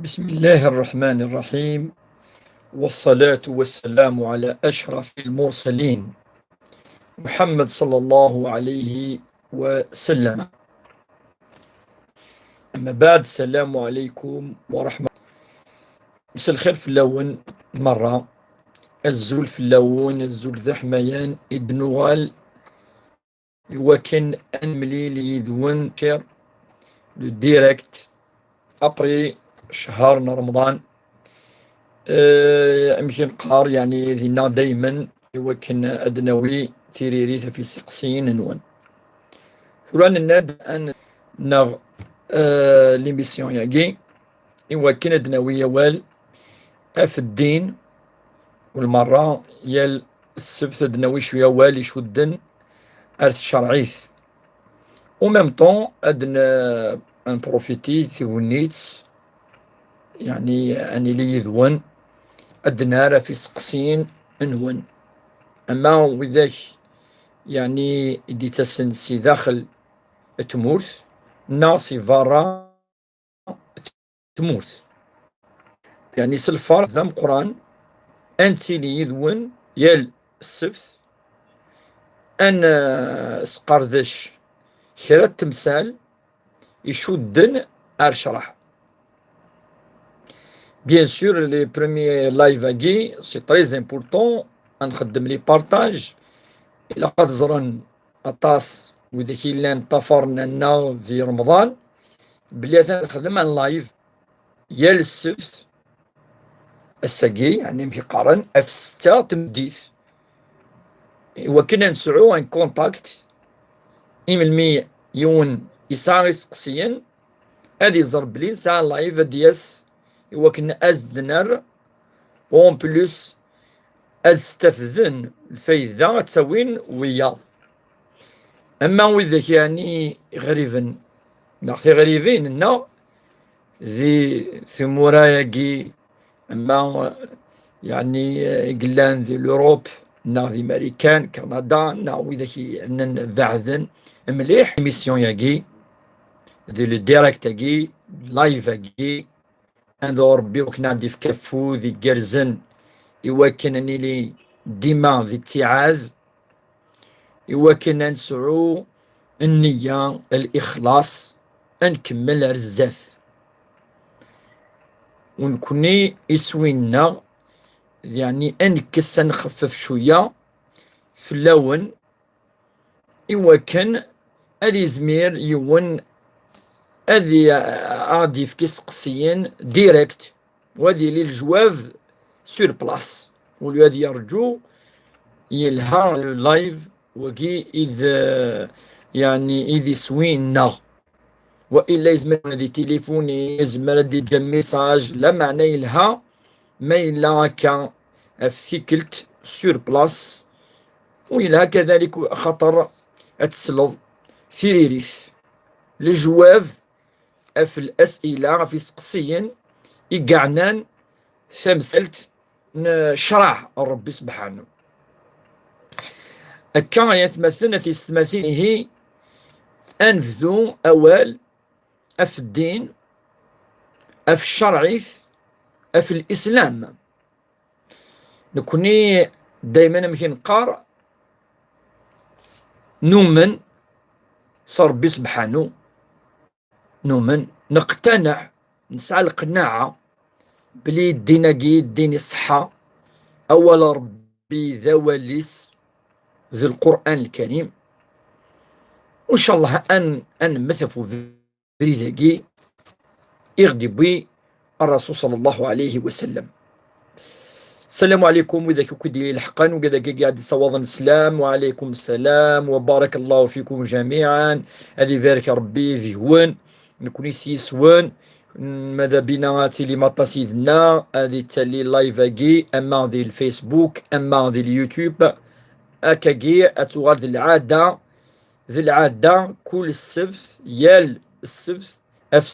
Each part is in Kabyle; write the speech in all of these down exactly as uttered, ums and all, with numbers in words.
بسم الله الرحمن الرحيم، والصلاة والسلام على أشرف المرسلين محمد صلى الله عليه وسلم. أما بعد، السلام عليكم ورحمة الله. مساء الخير فلاون مرة، الزول فلاون، الزول ذا حميان، إدنوغال، iwakken ad nemlil yid-wen شير لو ديريكت ابري شهر رمضان. آه، يمكن نقار يعني دينا دايما، iwakken ad nawi tiririt ɣef iseqsiyen-nwen. Tura nenna-d ad naɣ, آه، ليميسيون ياكي، iwakken ad nawi awal ɣef ddin, u lmerra yal ssebt ad nawi cwiya awal icudden ar tcerɛit. Au même temps, ad n-, ad nprofiti tegnit, yeɛni ad nili yid-wen, ad d-nerr ɣef iseqsiyen-nwen. Ama widak, yeɛni, i d-ittasen si daxel tmurt, neɣ si berra tmurt. Yeɛni s lferḥ d ameqqran ad nettili yid-wen yal ssebt, ad nesqerdec kra n temsal icudden ar ccreɛ. Bien sûr, les premiers live-agi, c'est très important, ad nxeddem les partages, ilaq ad ẓren aṭas widak yellan ṭṭafaren-aneɣ di Remḍan, belli atan nexdem un live yal ssebt, ass-agi, yeɛni amek i qqaren, ɣef ssetta tameddit, iwakken ad nesɛu un contact, i melmi yiwen yesɛa iseqsiyen, ad iẓer belli nesɛa live, ad d-yas, iwakken ad s-d-nerr, u en plus ad stafden lfayda ad ttawin wiyaḍ. Ama widak yeɛni iɣriben neɣ tiɣribin-nneɣ di tmura-agi, ama yeɛni i yellan di l'Europe neɣ di Marikan, Kanada, neɣ widak i yɛnan beɛden mliḥ, émission-agi, di le direct-agi, live-agi, ad ṛebbi wakken ad d-ifk afud igerrzen, iwakken ad nili dima di ttiɛad, iwakken ad nesɛu nniya, lixlaṣ, ad nkemmel ar zdat. U nekkni iswi-nneɣ, yeɛni ad nekkes, ad nxeffef cwiya fell-awen, iwakken ad izmir yiwen ad i-, ad d-yefk iseqsiyen direct, u ad yili lejwab sur place, au lieu ad yerǧu yelha le live wagi i d, yeɛni, i d iswi-nneɣ. Wa illa yezmer ad itilifuni, yezmer ad d-yeǧǧ message, lameɛna yelha ma yella akka ɣef tikkelt sur place, u yelha kadalik axaṭer ad tesleḍ tiririt, lejwab ɣef الأسئلة, ɣef iseqsiyen i yeɛnan tamsalt n ccṛeɛ n Ṛebbi sebḥanu. Akka ay atmaten, a tiyessetmatin, ihi ad nebdu awal ɣef ddin, ɣef ccerɛit, ɣef lislam. Nekkni dayman amek i neqqar, numen s Ṛebbi sebḥanu, numen, neqtaneɛ, nesɛa lqennaɛa belli ddin-agi d ddin iṣeḥḥa, awal Ṛebbi d awal-is, d Lqur'an Lkarim. U ncallah ad n-, ad nemmet ɣef ubrid-agi i ɣ-d-iwwi Ṛṛasul ṣalla Llahu ɛalayhi wa sallam. Ssalamu ɛalaykum, widak akk i d-ileḥqen, wid akk i ɣ-d-issawaḍen sslam, wa ɛalaykum ssalam, wa barakallahu fikum jamiɛan, ad ibarek Ṛebbi deg-wen, nekkni s yis-wen, mada bina ad tilim aṭas yid-neɣ, ad ittali live-agi, ama di Facebook, ama di YouTube, akkagi ad tuɣal d lɛada, d lɛada, kul ssebt, yal ssebt, af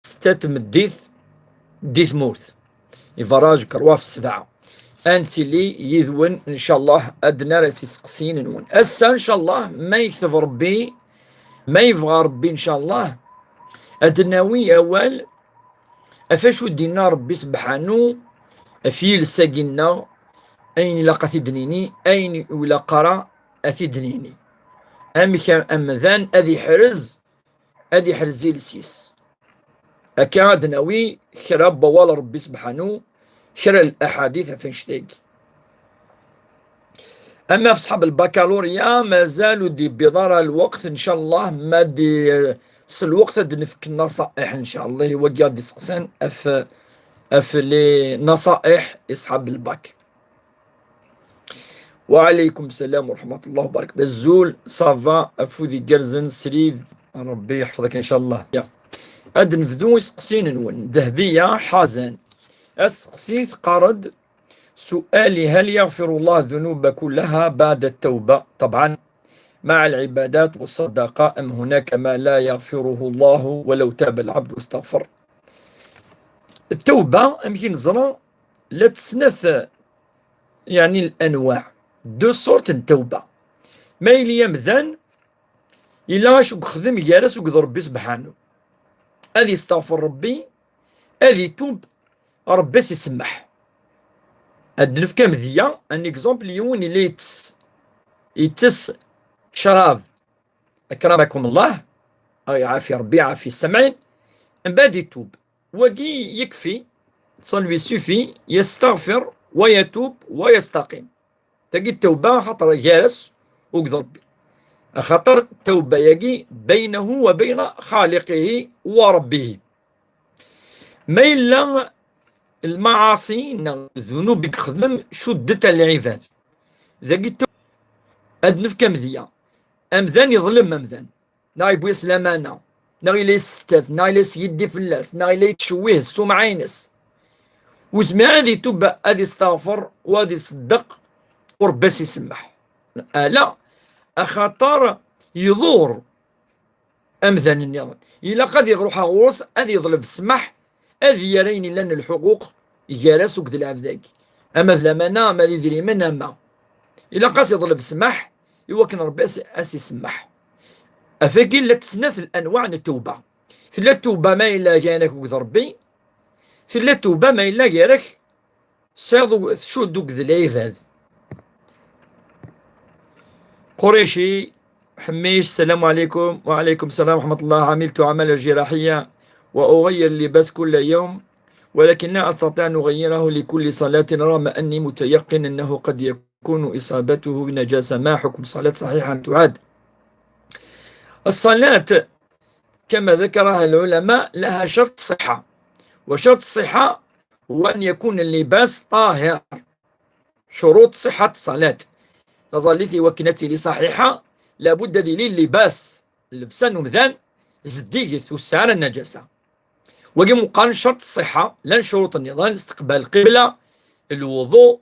setta tmeddit di tmurt. Ibaraj kerwa f sebɛa. Ad nettili yid-wen, ncallah, ad d-nerr tiseqsiyin-nwen. Ass-a, ncallah, ma yekteb Ṛebbi, ma yebɣa Ṛebbi, ncallah, ad d-nawi awal Ɣef acu d-yenna Ṛebbi sebḥanu ɣef yiles-agi-nneɣ, ayen ilaq ad t-id-nini, ayen ur ilaq ara ad t-id-nini. Amek amdan ad iḥrez, ad iḥrez iles-is. Akka ad d-nawi kra n wawal Ṛebbi sebḥanu, kra n laḥadit ɣef annect-agi. Ama ɣef ṣṣḥab lbakalurya, mazal ur d-yewwiḍ ara lweqt, ncallah, ma d-, s lweqt ad d-nefk nnaṣa'iḥ, ncallah, i wagi ad d-iseqsan ɣef, ɣef les naṣa'iḥ i ṣṣḥab lbak. Wa alaykum salam wa rahmatullah wa barakatuh. Azul, ça va, afud igerrzen, srid, Ṛebbi yeḥfeḍ-ik, ncallah. Ya. Ad nebdu iseqsiyen-nwen. Dehbiya Ḥazan. Aseqsi teqqar-d: سؤالي: هل يغفر الله الذنوب كلها بعد التوبة؟ طبعا مع العبادات والصدقة، أم هناك ما لا يغفره الله ولو تاب العبد واستغفر؟ التوبة، أمك نزرة، لا تسنث، يعني، الأنواع، deux sortes n tawba. Ma yili amdan, yella acu yexdem gar-as akked Ṛebbi sebḥanu. Ad yesteɣfer Ṛebbi, ad itub, Ṛebbi as isemmeḥ. Ad d-nefk amedya, un exemple, yiwen yella yettess, yettess ccrab, akramakum Allah, ay iɛafi Ṛebbi, iɛafi samɛin, mbaɛd itub. Wagi yekfi, ça lui suffit, يستغفر ويتوب ويستقيم. Tagi d tawba, axaṭer gar-as akked Ṛebbi. Axaṭer tawba-yagi بينه وبين خالقه وربه. Ma yella lmaɛaṣi neɣ ddunub i yexdem, cuddet ɛla lɛibad. Dagi t-, ad nefk amedya. Amdan iḍlem amdan. Neɣ yewwi-as lamana. Neɣ yella yessettat. Neɣ yella yesgiddi fell-as. Neɣ yella yettcewwih ssumɛa-ines. Ur yezmir ad itub, ad isteɣfer, u ad iṣeddeq, u Ṛebbi as isemmeḥ. Ala, axaṭer iḍur amdan nniḍen. Ilaq ad iruḥ ɣur-s, ad yeḍleb ssmaḥ, ad yerr ayen illan lḥuquq gar-as akked lɛebd-agi. Ama d lamana, ama d idrimen, ama. Ilaq ad s-iḍleb ssmaḥ, i wakken Ṛebbi as-, as-isemmeḥ. Ɣef wagi llant snat n anwaɛ n tewba. Tella tewba ma yella gar-ak akked Ṛebbi, tella tewba ma yella gar-ak Tesɛiḍ u-, tcudd akked lɛibad. قريشي حميش، السلام عليكم. وعليكم السلام ورحمة الله. عملت عمل الجراحية وأغير اللباس كل يوم، ولكن لا أستطيع أن أغيره لكل صلاة، رغم أني متيقن أنه قد يكون إصابته بنجاسة. ما حكم صلاة صحيحة أن تعاد؟ الصلاة كما ذكرها العلماء لها شرط صحة، وشرط الصحة هو أن يكون اللباس طاهر. شروط صحة الصلاة. Taẓallit i wakken ad tili ṣaḥiḥa, labud ad yili llibas, llebsa n umdan, zeddiget, ur tesɛi ara nnajasa. Wagi meqqar ccerṭ ṣṣiḥa, llan ccuruṭ nniḍen, istiqbal lqibla, lwuḍu,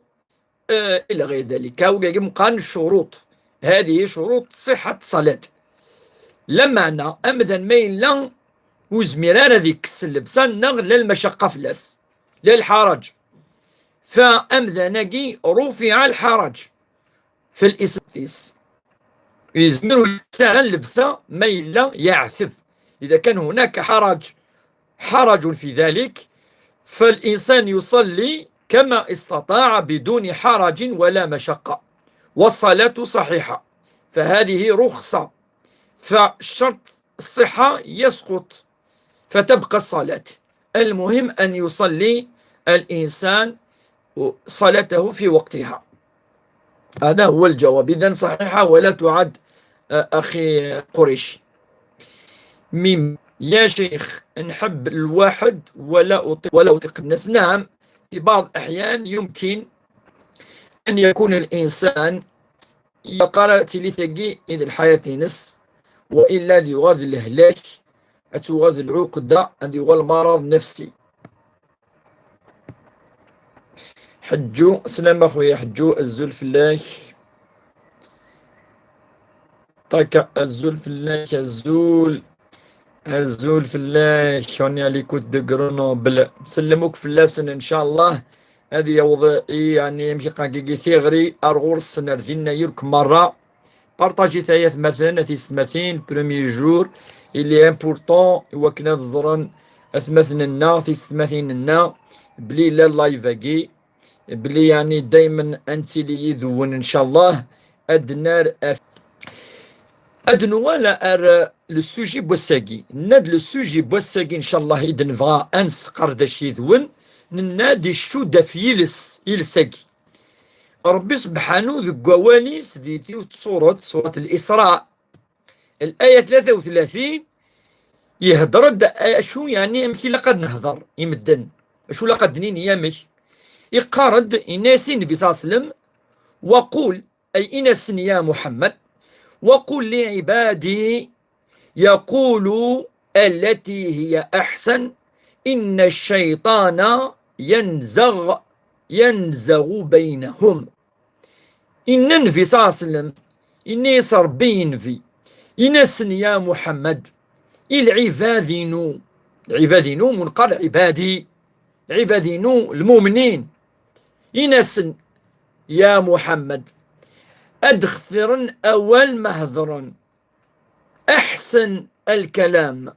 eh, إلى غير ذلك. Wagi meqqar ccuruṭ. هذه شروط صحة الصلاة. Lameɛna, amdan ma yella ur yezmir ara ad ikkes llebsa neɣ la lmacaqqa fell-as, la lḥaraǧ. Fa amdan-agi رفع الحرج في الإسلام. Yezmer ur yekkes ara llebsa ma yella yeɛteb. إذا كان هناك حرج، حرج في ذلك، فالإنسان يصلي كما استطاع بدون حرج ولا مشقة، والصلاة صحيحة، فهذه رخصة، فشرط الصحة يسقط، فتبقى الصلاة. المهم أن يصلي الإنسان صلاته في وقتها. هذا هو الجواب. إذن صحيحة ولا تعد، آه، أخي قريشي. ميم: يا شيخ، نحب الواحد ولا أطيق، ولا أطيق الناس. نعم، في بعض الأحيان يمكن أن يكون الإنسان يقرأ تيلي تاكي إذ الحياة نس، وإلا ذي يغاد الهلاك، أتوغاد العقدة، ذي يغاد المرض النفسي. حجو، سلام أخويا حجو، أزول فلاك. طاكا، أزول فلاك، أزول. أزول فلاك، راني على l'écoute de Grenoble. سلموك فلاسن إن شاء الله. هذه يوض-، يعني، يمشي قاكيكي ثيغري، أرغور السنة ذينا يرك مرة. Partagez-t ay atmaten, a tiyessetmatin, premier jour, il est important, i wakken ad ẓren atmaten-nneɣ, tiyessetmatin-nneɣ, belli yella live-agi, belli yeɛni daymen ad nettili yid-wen, ncallah, ad d-nerr af-, ad nuɣal ar, eh, le sujet n wass-agi. Nenna-d le sujet n wass-agi, ncallah, i d-nebɣa ad nesqerdec yid-wen, nenna-d icudd ɣef yiles, yiles-agi. Ṛebbi sebḥanu deg wawal-is di tiwet ṣuret, ṣuret Al-Isra, الآية ثلاثة وثلاثين, yehder-d acu, yeɛni, amek ilaq ad nehder i medden, acu ilaq ad d-nini, amek. Iqqar-d, yenna-yas i Nnbi صلى الله عليه وسلم: وقل، أي إن-asen يا محمد، وقل لعبادي يقولوا التي هي أحسن، إن الشيطان ينزغ، ينزغ بينهم. Inna Nnbi صلى الله عليه وسلم, inna-yas Ṛebbi i Nnbi, in-asen: ya Muḥemmed, i lɛibad-inu, lɛibad-inu, munqal ɛibadi, lɛibad-inu lmumnin, in-asen: ya Muḥemmed, ad xtiren awal ma hedren, أحسن الكلام,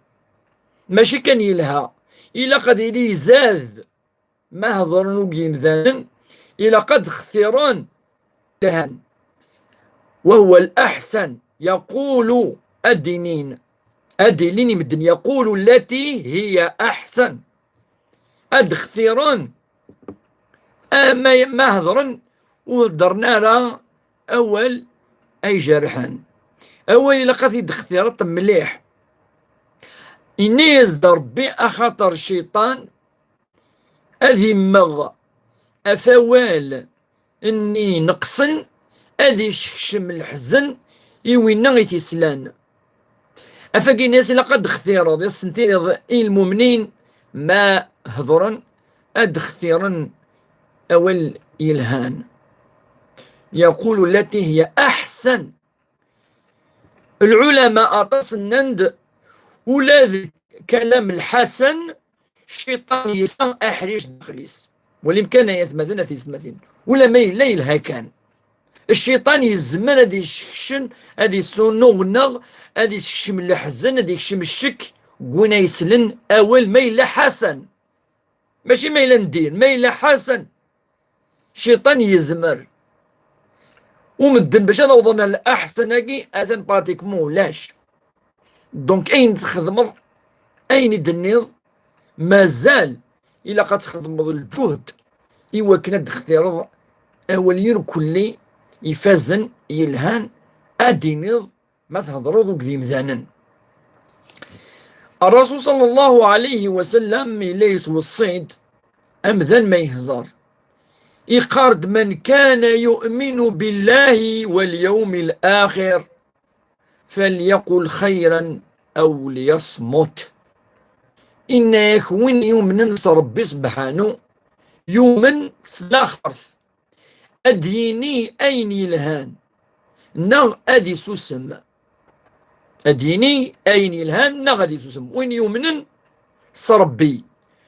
mačči kan yelha, ilaq ad yili izad ma hedren akk yimdanen, ilaq ad xtiren lhan. وهو الأحسن، يقول, ad d-inin, ad d-inin i medden, يقول التي هي أحسن. Ad xtiren, ama ma hedren, ur heddren ara awal ay jerḥen. Awal ilaq ad t-id-xtireḍ mliḥ. Yenna-yas-d Ṛebbi, axaṭer cciṭan ad immeɣ ɣef awal-nni ineqsen, ad isekcem leḥzen i winna i t-islan. Ɣef wagi-nni ilaq ad d-xtireḍ, ad sen-tiniḍ i lmumnin ma hedren, ad xtiren awal yelhan. يقول التي هي أحسن. Lɛulama aṭas nnan-d ula d lkalam lḥasan, cciṭan yesɛa aḥric daxel-is. Wali amkan ay atmaten, a tiyessetmatin. Ula ma yella yelha kan, cciṭan yezmer ad isekcem, ad isunneɣ neɣ ad isekcem leḥzen, ad isekcem ccek deg win ay yeslen awal ma yella ḥasan. Mačči ma yella n ddin, ma yella ḥasan. Cciṭan yezmer. U medden bac ad awḍen ar leḥsan-agi, atan pratiquement ulac. Donc, ayen txedmeḍ, ayen i d-tenniḍ, mazal ilaq ad txedmeḍ lǧuhd i wakken ad d-xtireḍ awal irkelli ifazen, yelhan, ad d-tiniḍ ma thedreḍ akked yimdanen. Ṛṛasul ṣalla Llahu ɛalayhi wa sallam yella yettweṣṣi-d amdan ma yehder. Iqqar-d: من كان يؤمن بالله واليوم الآخر فليقل خيرا أو ليصمت. Inna-yak, win yumnen s Ṛebbi sebḥanu, yumen s laxert, ad d-yini ayen yelhan, neɣ ad isusem. Ad d-yini ayen yelhan, neɣ ad isusem. Win yumnen s Ṛebbi,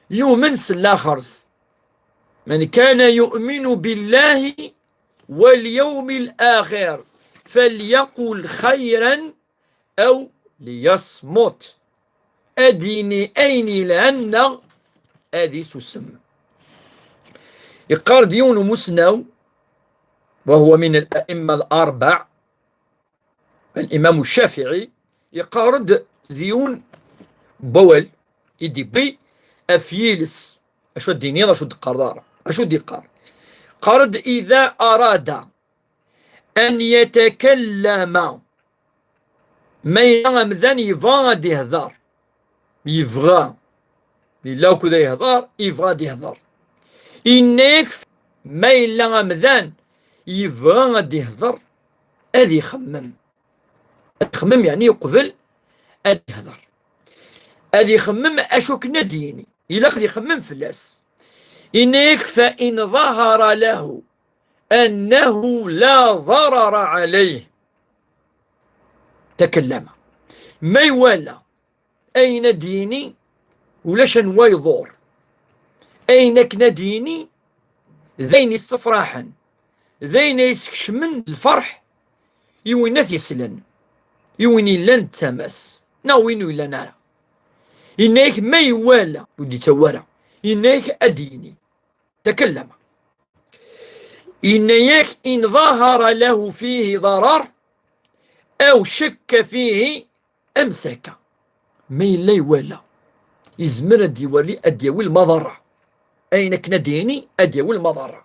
yumen s laxert. من كان يؤمن بالله واليوم الآخر فليقل خيرا أو ليصمت. Ad d-yini ayen yelhan neɣ ad isusem. Iqqar-d yiwen umusnaw, وهو من الأئمة الأربع, الإمام الشافعي, iqqar-d d yiwen n wawal i d-iwwi ɣef yiles. Acu ad d-iniḍ, acu d-teqqareḍ ara? Acu d-iqqar? Qqar-d: إذا أراد أن يتكلم. Ma yella amdan yebɣa ad ihder, yebɣa, yella ukud ad ihder, yebɣa ad ihder. Inna-yak, ma yella amdan yebɣa ad ihder, ad ixemmem. Ad ixemmem, yeɛni uqbel ad ihder. Ad ixemmem acu akken ad d-yini. Ilaq ad ixemmem fell-as. Inna-yak: فإن ظهر له أنه لا ضرر عليه تكلم. Ma iwala ayen ad d-yini ulac anwa iḍur. Ayen akken ad d-yini d ayen yessefraḥen, d ayen ay yeskecmen lferḥ i win ad t-yeslen, i win yellan d tama-s, neɣ win ur yellan ara. Yenna-yak ma iwala, ur d-yettawi ara. Yenna-yak ad d-yini. Takellama. Yenna-yak in ḍahara lahu fihi darar aw cakka fihi amsaka. Ma yella iwala, yezmer ad d-iwali, ad d-yawi lmaḍerra. Ayen akken ad d-yini, ad d-yawi lmaḍerra.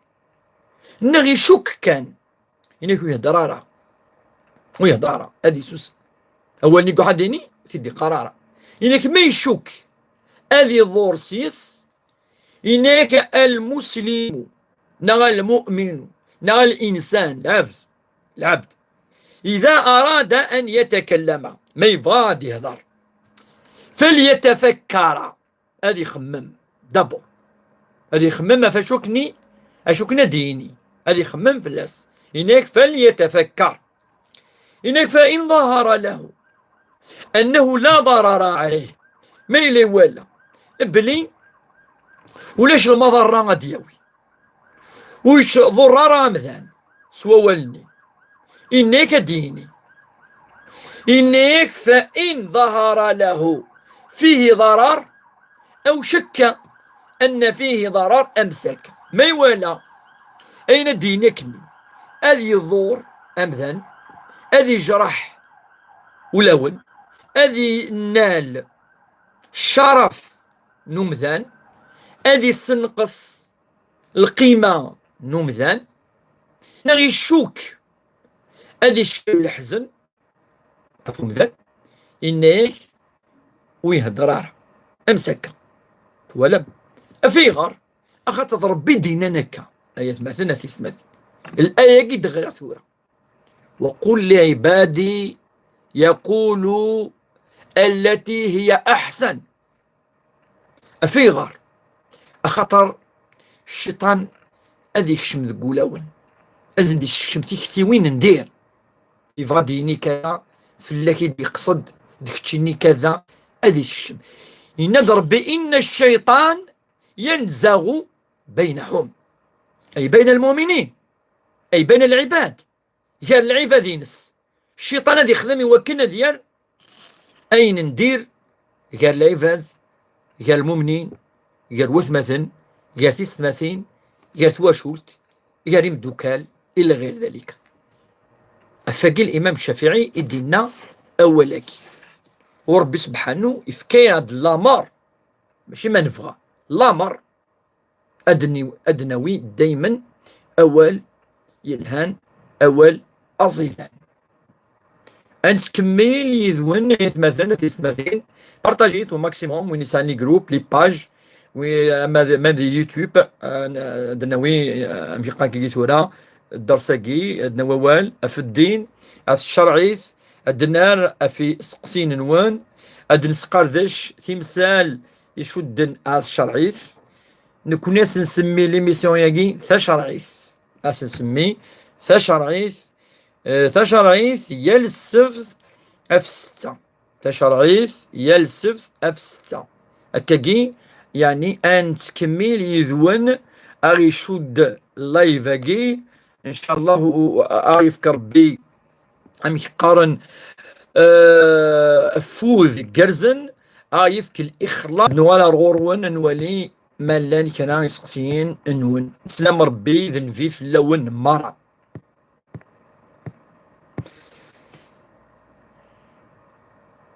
Neɣ icukk kan. Yenna-yak ur ihedder ara. Ur ihedder ara. Ad isus. Awal-nni deg ad d-yini, ur t-id-iqqar ara. Yenna-yak ma icukk, ad iḍur s-yes. Yenna-yak almuslimu, neɣ almu'minu, neɣ al-insan, lɛebd, lɛebd. Ida arada an yatakallama, ma yebɣa ad ihder. Falyatafakkara, ad ixemmem, d'abord. Ad ixemmem ɣef acu akken i, acu akken ad d-yini. Ad ixemmem fell-as. Yenna-yak falyatafakkar. Yenna-yak fa in ḍahara lahu annahu la darara alayh. Ma yella iwala belli ulac lmaḍerra ad d-yawi. Ur yettḍurr ara amdan s wawal-nni. Yenna-yak ad d-yini. Yenna-yak fa in ḍahara lahu fihi darar aw cakka anna fihi darar amsaka. Ma iwala ayen ad d-yini akken ad iḍur amdan, ad ijreḥ ulawen, ad inal ccaraf n umdan, ad isenqes lqima n umdan, neɣ icuk ad icekkeb leḥzen ɣef umdan, yenna-yak ur ihedder ara. Amsaka. Twalam? Af ayɣer? Axaṭer d Ṛebbi i d-yennan akka. Ay atmaten, a tiyessetmatin. Laya-agi d-ɣriɣ tura. وقل لعبادي يقولوا التي هي أحسن. Af ayɣer? Axaṭer cciṭan ad ikcem deg wulawen, ad sen-d-isekcem tiktiwin n dir. Yebɣa ad d-yini kada, fell-ak i d-yeqsed, d keččini kada, ad isekcem. Yenna-d Ṛebbi, إن الشيطان ينزغ بينهم، أي بين المؤمنين، أي بين العباد. Gar lɛibad-ines. Cciṭan ad ixdem i wakken ad yerr ayen n dir gar lɛibad, gar lmumnin, gar watmaten, gar tiyessetmatin, gar twacult, gar imeddukal, ila ɣir dalika. Ɣef wagi Limam Ccafiɛi i d-yenna awal-agi. U Ṛebbi Sebḥanu yefka-yaɣ-d lameṛ, mačči ma nebɣa, lameṛ ad d-ni-, ad d-nawi daymen awal yelhan, awal aẓidan. Ad nettkemmil yid-wen, ay atmaten, a tiyessetmatin. Partagit au maximum, win yesɛan les groupes, les pages, wi, ma d, ma d YouTube, ad, ad d-nawi, amek i qqaren-agi tura, dders-agi, ad d-nawi awal ɣef ddin, ɣef tcerɛit, ad d-nerr ɣef iseqsiyen-nwen, ad d-nesqerdec timsal icudden ar tcerɛit. Nekkni ad s-nsemmi l'émission-agi tacerɛit. Ad s-nsemmi tacerɛit, eh, tacerɛit yal ssebt ɣef ssetta. Tacerɛit yal ssebt ɣef ssetta. Akkagi, yeɛni, ad nettkemmil yid-wen, ad ɣ-icudd live-agi, ncallah, u-, u-, ad ɣ-yefk Ṛebbi, amek qqaren, eh, afud igerrzen, ad ɣ-yefk lixlaṣ. Nuɣal ar ɣur-wen, ad nwali ma llan kra iseqsiyen-nwen. Sslam Ṛebbi d nnbi fell-awen merra.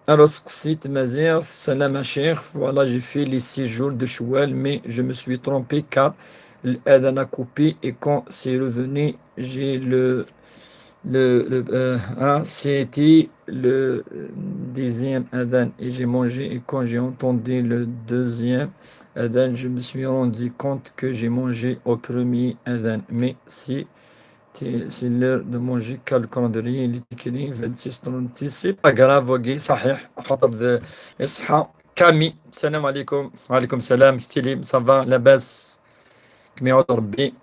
Alors, seqsi tmaziɣt, salam a ccix. Voilà, j'ai fait les six jours de Shawwal, mais je me suis trompé car l'adhan a coupé et quand c'est revenu, j'ai le, le, le, euh, hein, c'était le dixième adhan et j'ai mangé et quand j'ai entendu le deuxième adhan, je me suis rendu compte que j'ai mangé au premier adhan. Mais si c'est l'heure de manger, car le calendrier, il est écrit vingt-six trente-six. C'est pas grave, wagi, صحيح. Xaṭer d iṣeḥḥa. Kami, salam alaikum. Wa alaikum salam, Ktilim, ça va, labas. Kem iɛuẓ Rebbi.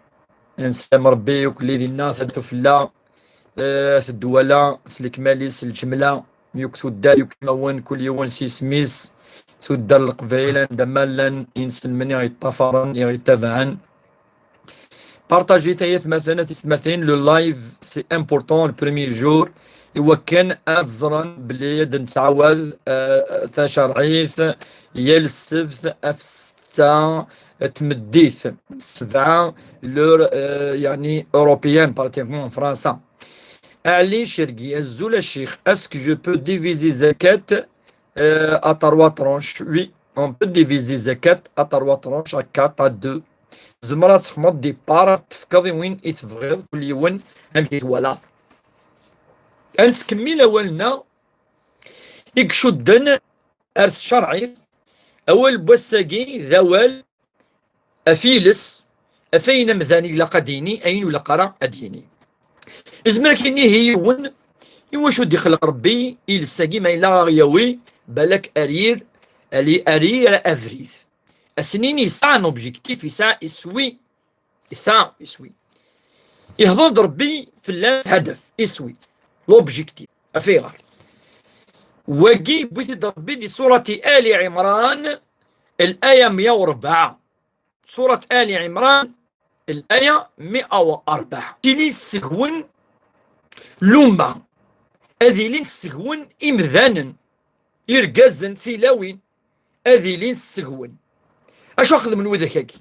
Nslam Rebbi, akk lli dinna, tadfella, eh, tedwala, s lekmal-is, s lǧemla, yakk tuddar, yakk imawen, kul yiwen s yisem-is, tuddar n Leqbayel, anda ma llan inselmen i ɣ-yeṭṭafaren, i ɣ-yettabaɛen. Partagit, ay atmaten, a tiyessetmatin, le live, c'est important, le premier jour, iwakken ad ẓren belli ad nettɛawad, eh, tacerɛit yal ssebt af ssetta tmeddit, ssebɛa, l'heure, eh, yeɛni européenne, pratiquement, en Fransa. Ɛli Cergi, azul a ccix, est-ce que je peux diviser zakat, euh, à trois tranches? Oui, on peut diviser zakat à trois tranches, à quatre, à deux. Tzemreḍ ad txedmeḍ départ, ad tefkeḍ i win i tebɣiḍ, kul yiwen amek i t-iwala. Ad nettkemmil awal-nneɣ i icudden ar tcerɛit. Awal n wass-agi d awal ɣef yiles, ɣef ayen amdan i ilaq ad d-yini, ayen ur ilaq ara ad d-yini. Izmer ad k-yini ihi yiwen, iwacu d-ixleq Rebbi iles-agi, ma yella a ɣ-yawi, balak, ar yir, ar yir abrid. Ad s-nini yesɛa un objectif, yesɛa iswi, yesɛa iswi. Ihḍer-d Rebbi fell-as hadaf, iswi, l'objectif. Af ayɣer? Wagi yewwi-t-id Rebbi di surati Ali Ɛimran, l'aya meyya u rebɛa. Surat Ali Ɛimran, l'aya meyya u rebɛa. Tili tessegwen lumma, ad ilin tessegwen imdanen, irgazen, tilawin, ad ilin tessegwen. Acu xedmen widak-agi?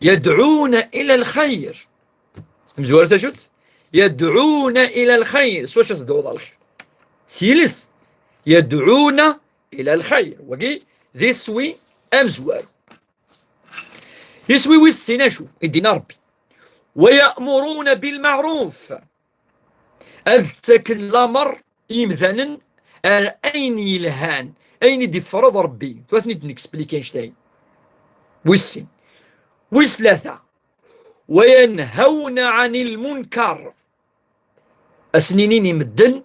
Yadɛuna ila lxayr. Mezwaret acu-tt? Yadɛuna ila lxayr. S wacu ad tedɛuḍ ɣer lxir? S yiles. Yadɛuna ila lxayr. Wagi d iswi amezwaru. Iswi wis sin acu i d-yenna Rebbi? Wa ya'muruna bil ma'ruf. Ad ttaken lamer i yimdanen ar ayen yelhan, ayen i d-ifreḍ Rebbi. Tura ad ten-id-nespliki annect-ayi. Wis sin. Wis tlata. Wa yanhawna anil munkar. Ad sen-inin i medden,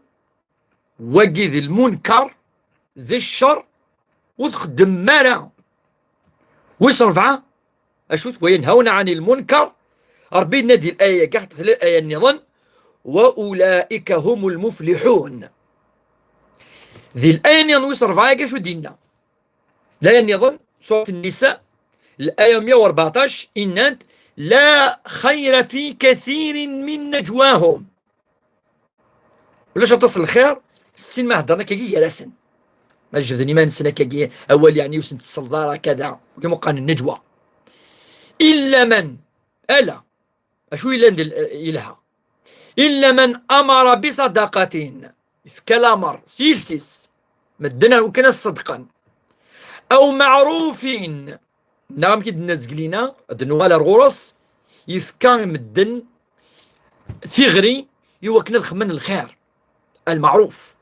wagi d lmunkar, d ccer, ur txeddmem ara. Wis rebɛa, acu-t? Wa yanhawna anil munkar. Rebbi yenna di l'aya-agi, ḥaṭa tella l'aya nniḍen, wa ulaika humul mufliḥun. Di l'aya nniḍen wis rebɛa-agi acu d-yenna? L'aya nniḍen, surat Nnisa, l'aya meyya u rbeɛṭac, inna-d, la xayra fi kathirin min najwahum. Ulac aṭas n lxir, sin ma heddren akkagi gar-asen. Ma jebden iman-nsen akkagi, awal yeɛni ur sen-tselleḍ ara, kada, wagi meqqar n nnejwa. Illa man, ala, acu yellan d yelha? Illa man amara bi sadaqatin, yefka lamer s yiles-is, medden ar wakken ad ṣeddqen. Aw maɛrufin, neɣ amek i d-nenna zgelina, ad nuɣal ar ɣur-s, yefka i medden tiɣri i wakken ad xemmen lxir, lmeɛruf.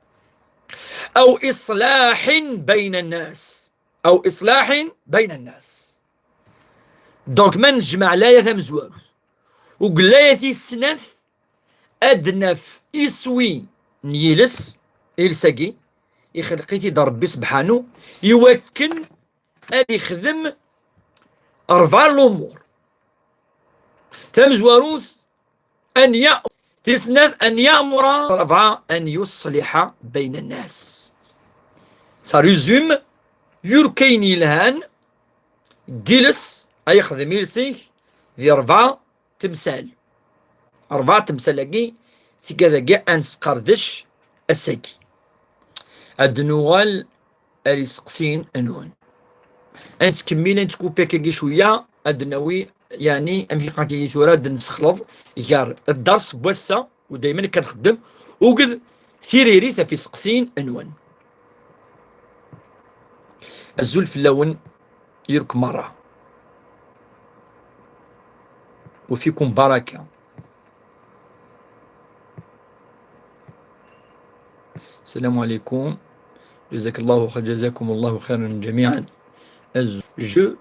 Aw iṣlaḥin bayna nnas. Aw iṣlaḥin bayna nnas. Donc, ma nejmeɛ l'aya tamezwarut akked l'aya tis snat, ad naf iswi n yiles, iles-agi, ixleq-it-id Rebbi sebḥanu, i wakken ad ixdem rebɛa lumuṛ. Tamezwarut, an ya-, tis snat, an ya'mura, rebɛa, an yuṣliḥa bayna nnas. Ça résume, yurk ayen yelhan, deg yiles, ay ixdem iles-ik, di rebɛa temsal. Rebɛa temsal-agi, tigad-agi ad nesqerdec ass-agi. Ad nuɣal ar iseqsiyen-nwen. Ad nettkemmil, ad nettkuppi akkagi cwiya, ad d-nawi, yeɛni, amek i qqaren akkagi tura, ad d-nessexleḍ gar dders n wass-a, u daymen akka nxeddem, uked tiririt ɣef iseqsiyen-nwen. Azul fell-awen, yurk merra. وفيكم بركة. السلام عليكم. جزاك الله خير، جزاكم الله خيرا جميعا. الز-، je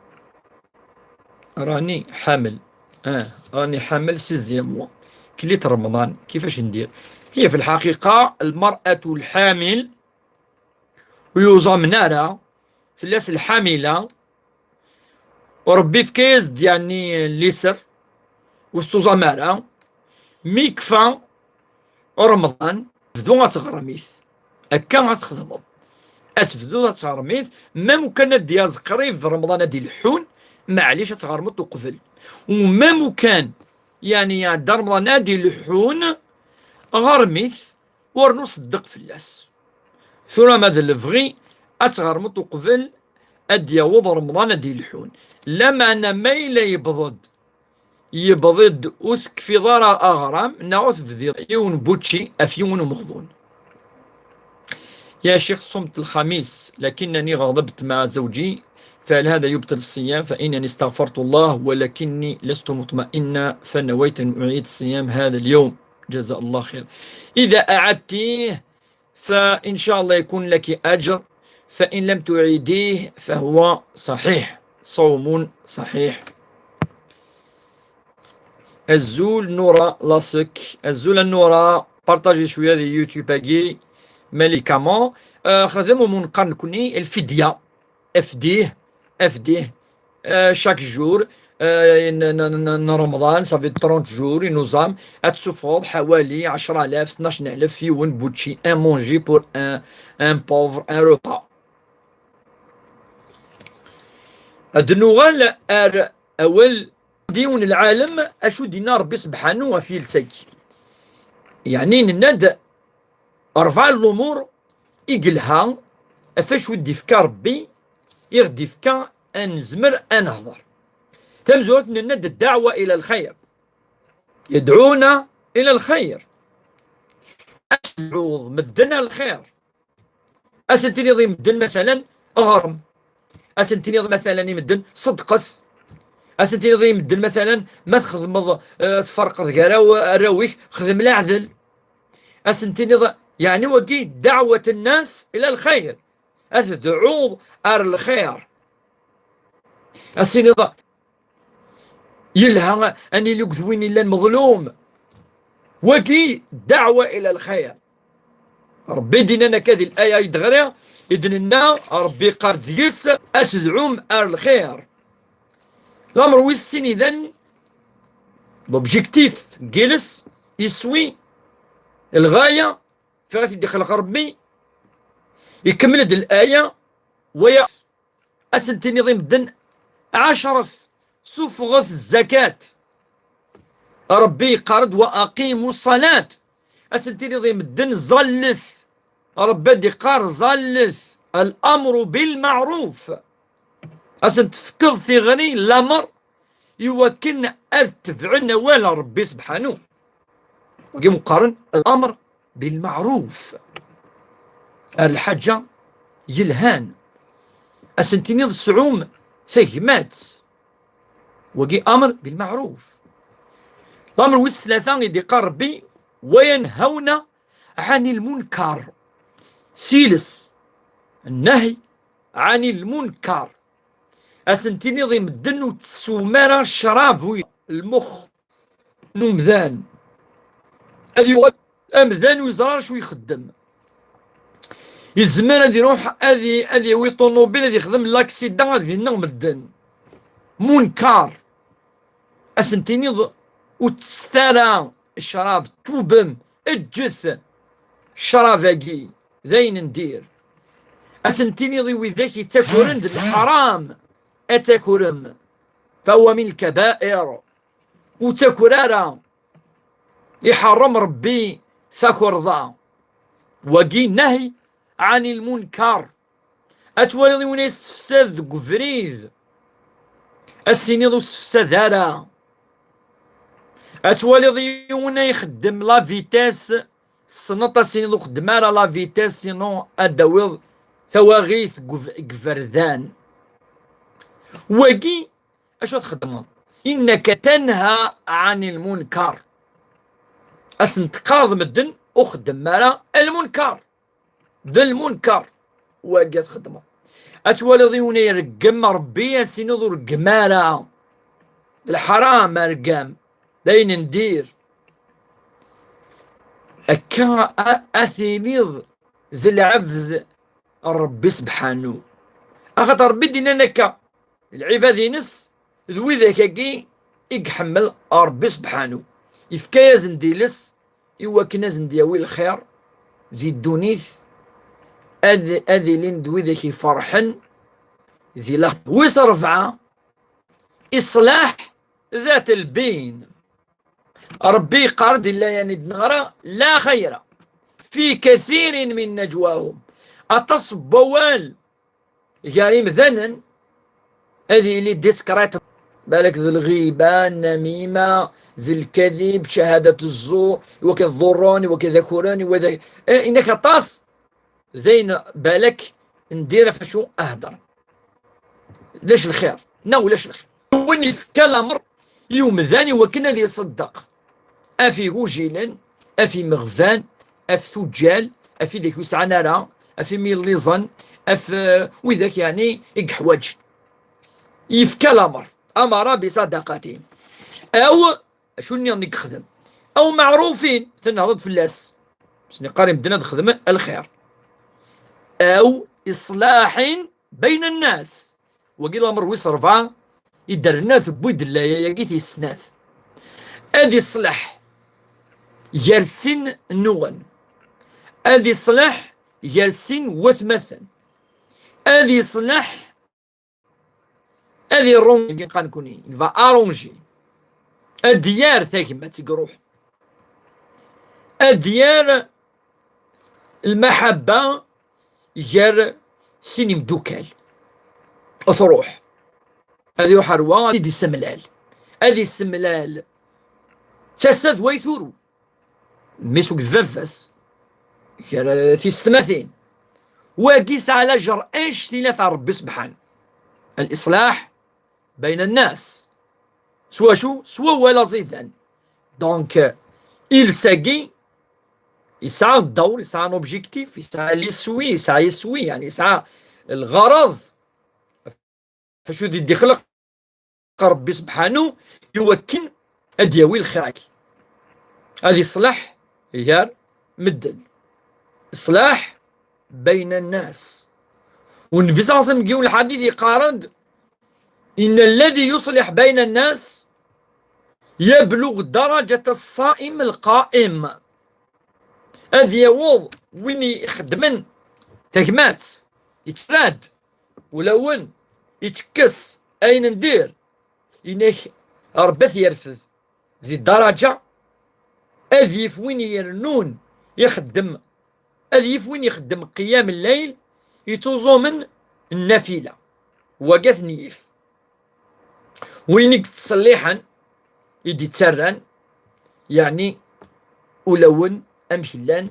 راني حامل. آه، راني حامل sixième mois. كليت رمضان، كيفاش ندير؟ هي في الحقيقة المرأة الحامل ويوزام نارا، تلاس الحاملة، وربي فكيز يعني اليسر، وستوزام نارا، ميكفا رمضان، تبدو غتغرميت. هكا غتخدمض. أتبدو غتغرميت، même وكان دياز قريب رمضان هادي الحون، معليش أتغرمض وقبل. و même وكان، يعني، يعدى رمضان هادي الحون، غرميت، ur nuṣeddeq fell-as. Tura ma d lebɣi ad tɣermeḍ uqbel ad d-yaweḍ Remḍan ad d-ilḥun. Lameɛna ma yella yebḍed, yebḍed ur tekfiḍ ara aɣram neɣ ur tebdiḍ yiwen n bučči ɣef yiwen umeɣbun. يا شيخ، صمت الخميس لكنني غضبت مع زوجي، فهل هذا يبطل الصيام؟ فإنني استغفرت الله ولكني لست مطمئنة، فنويت أن أعيد الصيام هذا اليوم. جزا الله خير. إذا أعدتيه فإن شاء الله يكون لك أجر، فإن لم تعيديه فهو صحيح، صوم صحيح. Azul Nura Lasek. Azul a Nura, partager شوية ديال يوتيوب اكي مالي كامون. آه، خدم ومنقر نكوني الفدية. افديه، افديه. آه، chaque jour، آه، ن-، ن-، ن-، ن-، رمضان، ça fait trente jours، ينوزام، اتسفض حوالي عشرة آلاف، اثناش آلاف في يوم بوتشي، un manger pour un, un pauvre, un repas. هاد نوغال ار اول ديون العالم، اشو دينا ربي سبحانه في السك. يعني نناد أربعة الأمور إقلها أفاش ودي فكا ربي، يغدي فكا أنزمر أنهضر. تمزوت نند الدعوة إلى الخير، يدعونا إلى الخير، أسعوض مدنا الخير. أسنتيني ضي مدن مثلا أغرم، أسنتيني ضي مثلا يمدن صدقث، أسنتيني ضي مدن مثلا ما تخدمض، آه، تفرق ذقراو الرويك خدم العدل. أسنتينيض، يعني وقي دعوة الناس إلى الخير، أتدعوض أر الخير. أسنتينيض يلها أني لقد وين إلا المظلوم، وقي دعوة إلى الخير. ربي دينا كذه الآية يدغري، إذن لنا ربي قال ديس أتدعوم أر الخير. الأمر ويسين إذن l'objectif جلس يسوي الغاية في غادي يدخل غربي. يكمل هاد الآية ويا أسنتيني ضي مدن عشرة سفغة الزكاة. ربي قرد وأقيموا الصلاة. أسنتيني ضي مدن زلث. ربي دي قار زلث الأمر بالمعروف. أسنت فكض ثغني الأمر يوكن أذ تبعن ولا ربي سبحانه. وقي مقارن الأمر بالمعروف. الحاجة يلهان. أسنتيني الصعوم ثقمات. وقي أمر بالمعروف. الأمر والثلاثة يدي قال ربي وينهون عن المنكر. سيلس النهي عن المنكر. أسنتيني ضي مدن وتسومارا الشراب وي المخ نمذان. هذه هو أمذان ويزرار شو يخدم. يزمر هذه يروح هذه هذه يوي طوموبيل هذه يخدم لاكسيدان هذه نغ مدن. منكر. أسنتيني ض-، وتسترى الشراب توبم اجث الشراب هاكي. ذين ندير. أسنتيني ضي وذاك يتاكورن ذ الحرام. أتاكورم. فهو من الكبائر. وتاكرارا يحرم ربي ساكرضا. وقي نهي عن المنكر. أتوالي ضي ونا يستفسد قفريد. السيني ضو استفسد هذا. أتوالي ضي ونا يخدم لا فيتاس. السنطة السيني ضو خدمارة لا فيتاس، سينو أدويض ثواغيث قف-، قفردان. وقي أشو تخدمه؟ إنك تنهى عن المنكر. أسنتقاض مدن أخدم مارا المنكر. ذا المنكر. وقا تخدمه. أتوالي ضيوني رقم ربي أسينو ذو رقمارا. الحرام أرقم. دين ندير. أكا أ-، أثينيض ذي العبد ربي سبحانه. أخاطر ربي دينا نكا العباد ينس ذوي ذاكاكي يقحمل ربي سبحانه. يفكا يزن ديلس إوا كنا زن دياوي الخير زي الدونيث. أذ-، أذي لين ذوي ذاكي فرحن ذي لا. ويس رفعة إصلاح ذات البين. ربي قرد إلا يعني دنغرة لا خير. في كثير من نجواهم. Aṭas n wawal gar imdanen ad yili discret. Balak d lɣiba, nnamima, d lkadib, cahadat zzur, iwakken ad ḍurren, iwakken ad akuren, iwakken ad, eh, inak aṭas. D ayen balak n dir ɣef acu ahder. Lac lxir, neɣ ulac lxir. Win yefka lamer i umdan iwakken ad iṣeddeq af igujilen, af imeɣban, af tuǧǧal, af widak ur sɛan ara, af imielliẓen, af, eh, widak, yeɛni, i yeḥwaǧen. Yefka lamer, amara biṣadaqatin. Aw, acu nniḍen i yexdem? Aw meɛrufin, tenhreḍ fell-as. Sniqqar i medden ad xedmen lxir. Aw iṣlaḥin bayna nnas. Wagi lamer wis ṛebɛa i d-rna tewwi-d layayagi tis snat. Ad iṣleḥ gar sin nnuɣen. Ad iṣleḥ gar sin watmaten. Ad iṣleḥ, ad irun, il va arranger. Ad d-yerr tagmat i iruḥ. Ad d-yerr lmaḥabba gar sin imdukal. Ad truḥ. Ad iruḥ ar wa, ad isemlal. Ad isemlal tasa d way turu. Mmi-s akked baba-s. Gar tisetmatin. Wagi yesɛa lajer anect i la tar Rebbi sebḥan. Al-iṣlaḥ bayna nnas. S wacu? S wawal aẓidan. Donc, iles-agi yesɛa ddour, yesɛa un objectif, yesɛa l'iswi, yesɛa iswi, yeɛni yesɛa lɣareḍ. F acu d-ixleq Rebbi sebḥanu, iwakken ad d-yawi lxir-agi. Ad iṣleḥ gar medden. Iṣlaḥ bayna nnas. Nnbi ṣalla Llahu ɛalayhi wa sallam deg yiwen lḥadit yeqqar-d: إن الذي يصلح بين الناس يبلغ درجة الصائم القائم. Ad yaweḍ win ixeddmen tagmat, yettrad ulawen, yettekkes ayen n dir, inak Rebbi ad t-yerfed di daraǧa, ad yif win irennun ixeddem, ad yif win ixeddem qiyam lleyl, yettuẓumen nnafila. Wagi ad ten-yif. Win i yettṣelliḥen, i d-ittarran, yeɛni ulawen amek llan,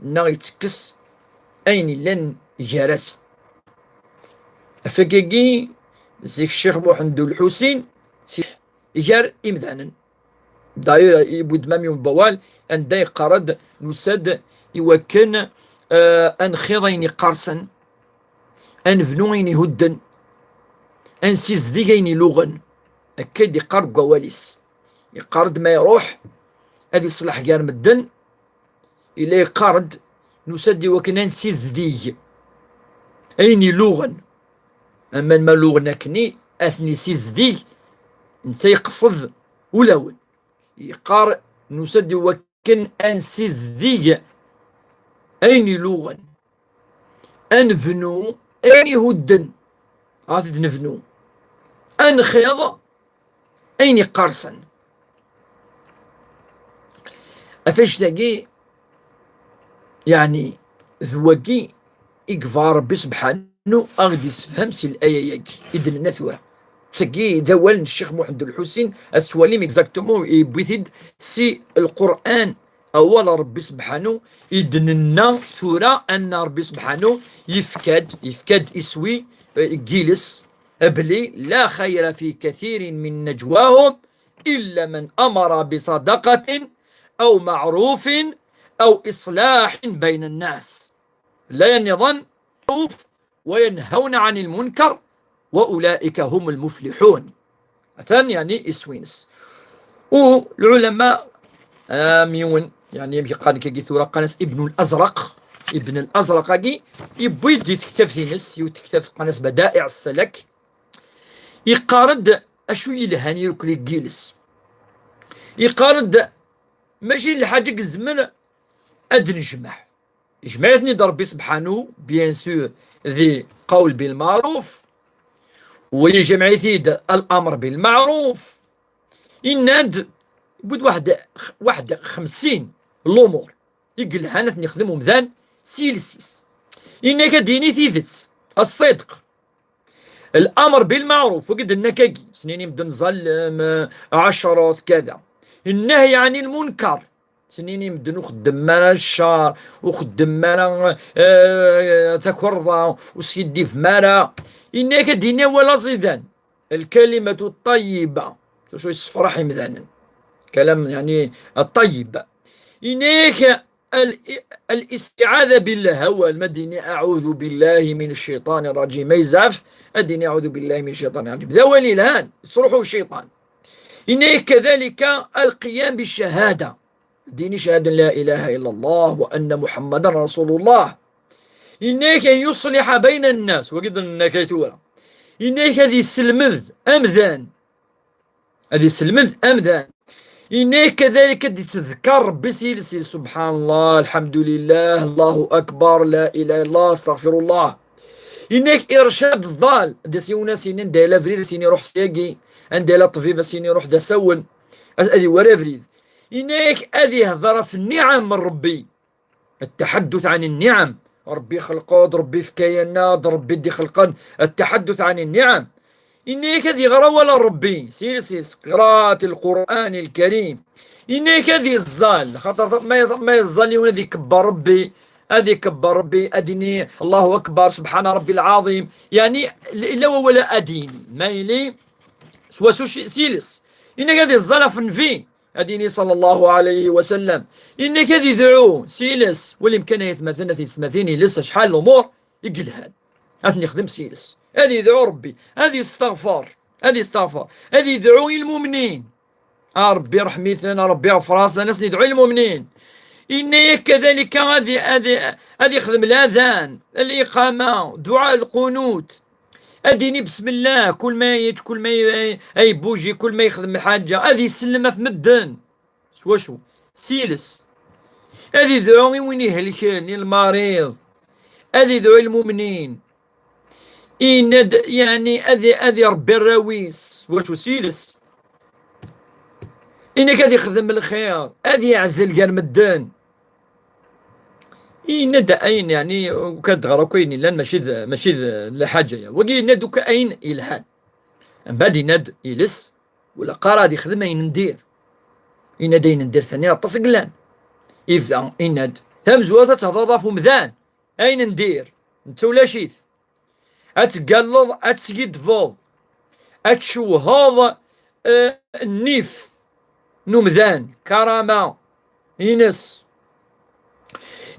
neɣ yettekkes ayen illan gar-asen. Afakagi, zik Ccix Muḥend U Lḥusin, si gar imdanen. D'ailleurs, yewwi-d même yiwen n wawal, anda yeqqar-d: nusa-d iwakken, eh, ad nxiḍ ayen iqqersen, ad nebnu ayen ihudden, ad nsizdeg ayen iluɣen. Akka i d-iqqar deg wawal-is. Yeqqar-d ma iruḥ ad iṣleḥ gar medden, yella yeqqar-d: nusa-d iwakken ad nsizdeg ayen iluɣen. Aman ma luɣen akkenni, ad ten-isizdeg, netta yeqsed ulawen. Yeqqar: nusa-d iwakken ad nsizdeg ayen iluɣen, ad nebnu ayen ihudden, ad t-id-nebnu, ad nxiḍ ayen iqqersen. Ɣef annect-agi, yeɛni, d wagi i yebɣa Rebbi sebḥanu a ɣ-d-yessefhem si laya-agi i d-nenna tura. Tagi d awal n Ccix Muḥend U Lḥusin, ad twalim exactement, yewwi-t-id si Lqur'an, awal n Rebbi sebḥanu i d-nenna tura, anna Rebbi sebḥanu yefka-d, yefka-d iswi, eh, n yiles, belli: لا خير في كثير من نجواهم إلا من أمر بصدقة أو معروف أو إصلاح بين الناس. Laya nniḍen: وينهون عن المنكر وأولئك هم المفلحون. Atan, yeɛni, iswi-ines. U lɛulama, am yiwen, yeɛni, amek qqaren kagi tura, qqaren-as Ibn al-Azraq. Ibn al-Azraq-agi, yewwi-d di tektabt-ines, yiwet tektabt qqaren-as Bada'i' as-Salak. Yeqqar-d acu yelhan i irkelli n yiles. Yeqqar-d mačči d lḥaǧa i yezmer ad nejmeɛ. Yejmeɛ-iten-id Rebbi sebḥanu, bien sûr, di qawl bil maɛruf, wa yejmeɛ-it-id al amr bil maɛruf. Yenna-d, yewwi-d waḥed, waḥed xemsin lumuṛ. i yelhan ad ten-yexdem umdan s yiles-is. Inna-k ad d-yini tidet, الصدق. الأمر بالمعروف, wagi d-nenna akkagi, snin i medden ẓẓalem, ɛecret, kada. النهي عن المنكر, snin i medden ur xeddem ara ccer, ur xeddem ara, eh, takerḍa, ur skiddibem ara. Inna-k ad d-yini awal aẓidan, الكلمة الطيبة, s wacu yessefraḥ imdanen. Kalam, yani, ṭṭayyib. Inna-k al-, الاستعاذة بالله, awal ma d-yini أعوذ بالله من الشيطان الرجيم, ma yezɛef, ad d-yini أعوذ بالله من الشيطان الرجيم. D awal yelhan, yettruḥu cciṭan. Inna-k كذلك القيام بالشهادة. Ad d-yini أشهد أن لا إله إلا الله وأن محمدا رسول الله. Inna-k أن يصلح بين الناس, wagi d-nenna-k ay tura. Inna-k ad yesselmed amdan. Ad yesselmed amdan. Inna-k كذلك ad d-yettdekkar Rebbi s yiles-is, سبحان الله، الحمد لله، الله أكبر، لا إله إلا الله، أستغفر الله. Inna-k إرشاد الضال, ad as-yini anda yella abrid, ad as-yini ruḥ syagi, anda yella ṭṭbib, ad as-yini ruḥ d asawen, ad, ad iwari abrid. Inna-k ad ihder ɣef nniɛam n Rebbi. التحدث عن النعم. Rebbi ixleq-d, Rebbi ifka-yaneɣ-d, Rebbi i d-ixelqen. التحدث عن النعم. Inna-k ad iɣer awal n Rebbi s yiles-is, قراءة القرآن الكريم. Inna-k ad iẓẓal, xaṭer ma, ma iẓẓal yiwen ad ikebber Rebbi, ad ikebber Rebbi, ad ini الله أكبر، سبحان ربي العظيم. Yani, illa wawal ad d-yini, ma yili s wacu, s yiles. Inna-k ad iẓẓal ɣef Nnbi, ad yini صلى الله عليه وسلم. Inna-k ad idɛu s yiles, wali amkan ay atmaten, a tiyessetmatin, iles acḥal lumuṛ i yelhan. Ad ten-yexdem s yiles. Ad idɛu Rebbi, ad yesteɣfer, ad yesteɣfer, ad idɛu i lmumnin. A Rebbi ṛḥem-iten, a Rebbi ɣfer-asen, ad sen-idɛu i lmumnin. Inna-k كذلك ad, ad, ad ixdem ladan, liqama, duɛa lqunut. Ad d-yini بسم الله, kul ma yečč, kul ma y-, ay, ay bouger, kul ma yexdem lḥaǧa, ad isellem ɣef medden. S wacu? S yiles. Ad idɛu i win ihelken, i lmariḍ. Ad idɛu i lmumnin. Inna-d, yani, ad i-, ad iṛebbi arraw-is. S wacu? S yiles. Inna-k ad ixdem lxir, ad iɛdel gar medden. Inna-d ayen, yani, uka d-ɣer akk ayen yellan, mačči d, mačči d lḥaǧa-ya. Wagi yenna-d uka ayen yelhan. Mbeɛd yenna-d iles, ula qqar ad ixdem ayen n dir. Yenna-d ayen n dir tani aṭas i yellan. Ibda, yenna-d, tamezwarut ad tehḍeḍ ɣef umdan, ayen n dir, netta ulac-it. Ad teggalleḍ, ad teskiddbeḍ, ad tcewheḍ, eh, nnif n umdan, karama ines.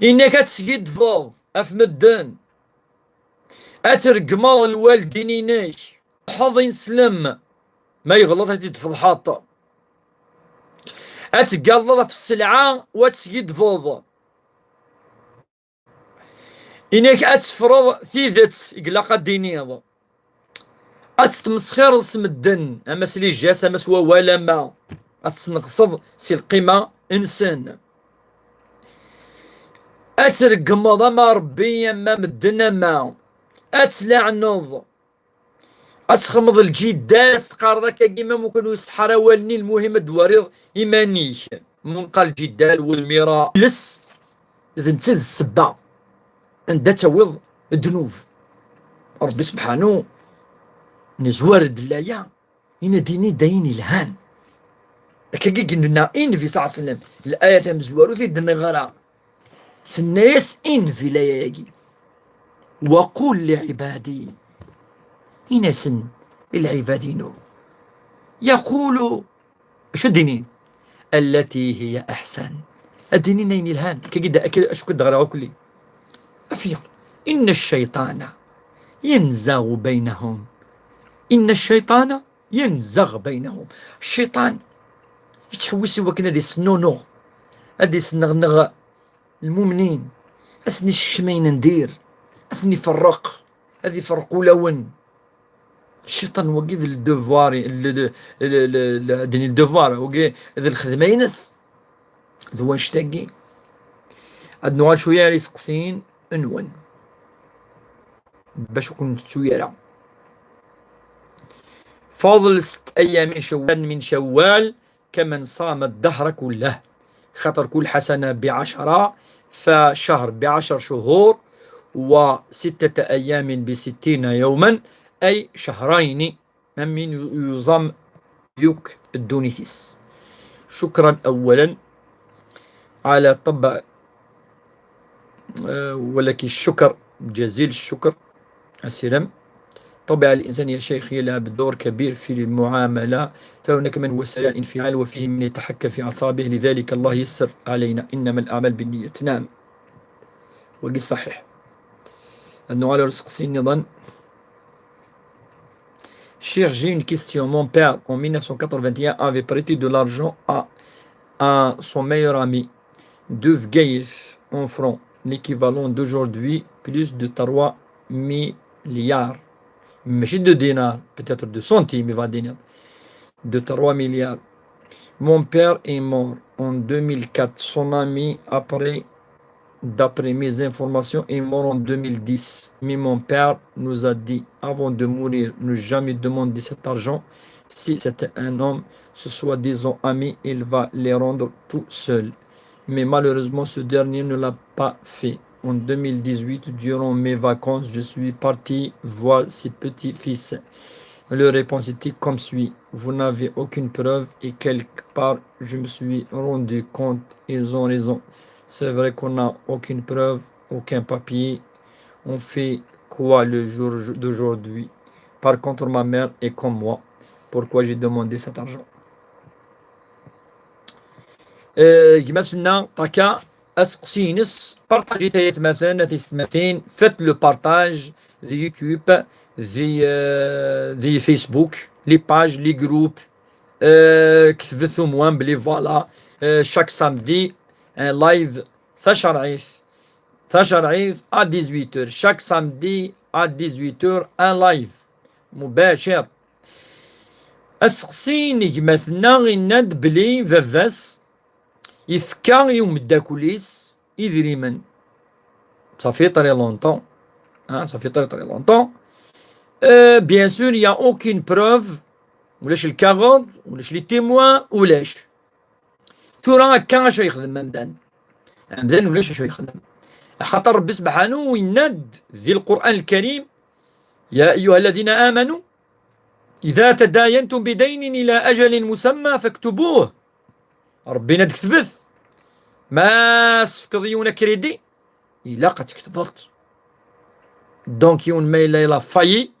Inna-k ad teskiddbeḍ ɣef medden, ad tregmeḍ lwaldin-inek, tfeḍḥeḍ ineslem, ma yeɣleḍ ad t-id-tfeḍḥeḍ. Ad teggalleḍ ɣef sselɛa u ad teskiddbeḍ. Inna-k ad teffreḍ tidet i ilaq ad d-tiniḍ. Ad tettmesxireḍ s medden, ama s les gestes, ama s wawal, ama ad tesneɣseḍ si lqima-nsen. Ad tregmeḍ ama Rebbi, ama medden, ama ad tlaɛneḍ. Ad txedmeḍ lǧidal, ad teqqareḍ akkagi, ma mukan ur iṣeḥḥa ara wallen-i, lmuhim ad d-twariḍ iman-ik. Munqa lǧidal walmira. Iles d netta d ssebba anda ad tawiḍ ddnub. Rebbi subḥanu, nezwar-d laya, yenna-d ini-d ayen ilhan. Akkagi i yenna i Nnbi صلى الله عليه وسلم, laya tamezwarut i d-neɣra. Tenna-yas i Nnbi laya-agi: وقل لعبادي, in-asen i lɛibad-inu, يقولوا, acu ad d-inin? التي هي أحسن. Ad d-inin ayen ilhan. Akkagi da, akka, acu k-d-ɣriɣ akk-, أفيا إن الشيطان ينزغ بينهم. إن الشيطان ينزغ بينهم. Cciṭan yettḥewwis i wakken ad isnunuɣ, ad isneɣneɣ lmumnin, ad sen-isekcem ayen n dir, ad ten-iferreq, ad iferreq ulawen. Cciṭan wagi d le devoir, le, le, le, le, le, d le devoir, wagi d lxedma-ines. D wanect-agi. Ad nuɣal cwiya ar iseqsiyen-nwen. Bac ur ken-nettu ara. فضل ست أيام من شوال، من شوال كمن صام الدهر كله. خاطر كل حسنة بعشرة، فشهر بعشر شهور، وستة أيام بستين يوما، أي شهرين. Amin yuẓam yakk ddunit-is. شكرا أولا على طبع، آه، ولك الشكر، جزيل الشكر. السلام. طبع الإنسان يا شيخ يلعب دور كبير في المعاملة، فهناك من هو سريع الانفعال وفيه من يتحكم في أعصابه، لذلك الله يسر علينا، إنما الأعمال بالنيات. نعم، وقي صحيح. أنه على رزق سين نظن. Cher, j'ai une question. Mon père, en mille neuf cent quatre-vingt-un, avait prêté de l'argent à, à son meilleur ami de Vgaïf en francs, l'équivalent d'aujourd'hui, plus de trois milliards. ماشي de dinars, peut-être de centimes, il va dire. De trois milliards. Mon père est mort en deux mille quatre. Son ami, après, d'après mes informations, est mort en deux mille dix. Mais mon père nous a dit, avant de mourir, ne jamais demander cet argent. Si c'est un homme, ce soi-disant ami, il va les rendre tout seul. Mais malheureusement, ce dernier ne l'a pas fait. En deux mille dix-huit, durant mes vacances, je suis parti voir ses petits-fils. Leur réponse était comme suit. Vous n'avez aucune preuve et quelque part, je me suis rendu compte, ils ont raison. C'est vrai qu'on n'a aucune preuve, aucun papier. On fait quoi le jour d'aujourd'hui? Par contre, ma mère est comme moi. Pourquoi j'ai demandé cet argent? Euh, gma-tneɣ, Taka, aseqsi-ines, partagit ay atmaten, a tiyessetmatin, faites le partage de YouTube, de, euh, de Facebook, les pages, les groupes, euh, كتبت ثم وان بلي voilà, euh, chaque samedi, un live, tacerɛit, tacerɛit à dix-huit heures, chaque samedi à dix-huit heures, un live مباشر. Aseqsi n gma-tneɣ, yenna-d belli baba-s yefka i umeddakel-is idrimen. Ça fait très longtemps. Hein, ça fait très, très longtemps. Euh, bien sûr, il n'y a aucune preuve. Ulac lkaɣeḍ, ulac les témoins, ulac. Tura akka acu yexdem amdan? Amdan ulac acu yexdem. Axaṭer Rebbi Sebḥanu yenna-d di Lqur'an Lkarim: يا أيها الذين آمنوا إذا تداينتم بدين إلى أجل مسمى فاكتبوه. Rebbi yenna-d ketbet. Ma tefkeḍ yiwen akridi, ilaq ad tketbeḍ. Donc yiwen ma yella il a failli,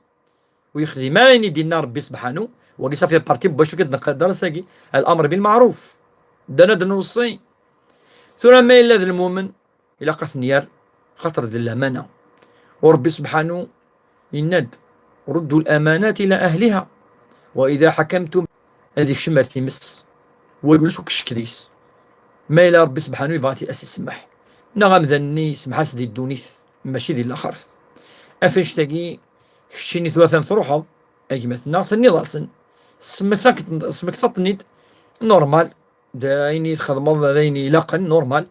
ur yexdim ara ayen i d-yenna Rebbi Sebḥanu, wagi ça fait partie n wacu i d-neqqar dars-agi, الأمر بالمعروف. Ddan ad nweṣṣi. Tura ma yella d lmumen, ilaq ad ten-yerr, xaṭer d lamana. U Rebbi Sebḥanu yenna-d: ردوا الأمانات إلى أهلها وإذا حكمتم. Ad ikcem ar times, wagi ulac akk ccek deg-s. Ma yella Rebbi Sebḥanu yebɣa ad as-isemmeḥ, neɣ amdan-nni yesmeḥ-as di ddunit, mačči di laxert. Af annect-agi, keččini tura atan truḥeḍ, a gma-tneɣ, tenniḍ-asen, tesmektaḍ-ten-id, normal, d ayen i txedmeḍ, d ayen ilaqen, normal,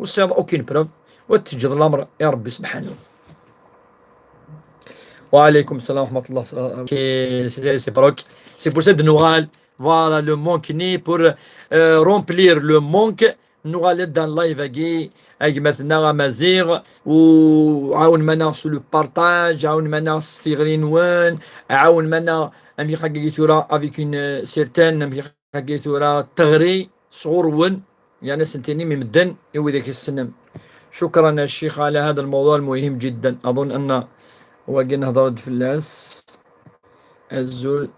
ur tesɛiḍ aucune preuve, u ad teǧǧeḍ lamer i Rebbi Sebḥanu. وعليكم السلام ورحمة الله. C'est, c'est, c'est broc. C'est pour ça de nous, voilà, le manque ni pour, euh, remplir le manque. Nuɣal-d ar live-agi, a gma-tneɣ amaziɣ, u ɛawnem-aneɣ s le partage, ɛawnem-aneɣ s tiɣri-nwen, ɛawnem-aneɣ amek agi tura avec une certaine, amek agi tura teɣri sɣur-wen, yerna ad sen-tinim i medden, i widak i tessnem. شكرا يا شيخ على هذا الموضوع المهم جدا. أظن أن wagi nehder-d fell-as. Azul.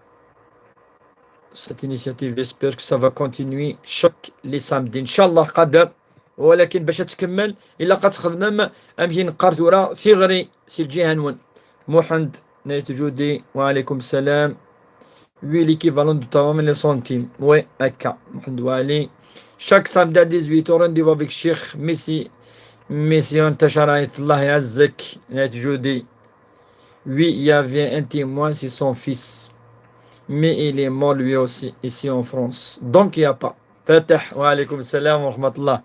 Cette initiative, j'espère que ça va continuer chaque les samedis. إن شاء الله قادر. ولكن باش تكمل، إلا قد تخدمم، أمكن نقار ثورة ثغري، سي الجهة نون. محمد نايت جودي، وعليكم السلام. Oui, l'équivalent de trois mille centimes. Oui, هكا. محمد وعلي. Chaque samedi à dix-huit heures, rendez-vous avec Cheikh Messi. Messi, أنت شرايط، الله يعزك. نايت جودي. Oui, il y avait un témoin, c'est son fils. Mais il est mort lui aussi, ici en France. Donc, il y a pas. Fatah, وعليكم السلام ورحمة الله.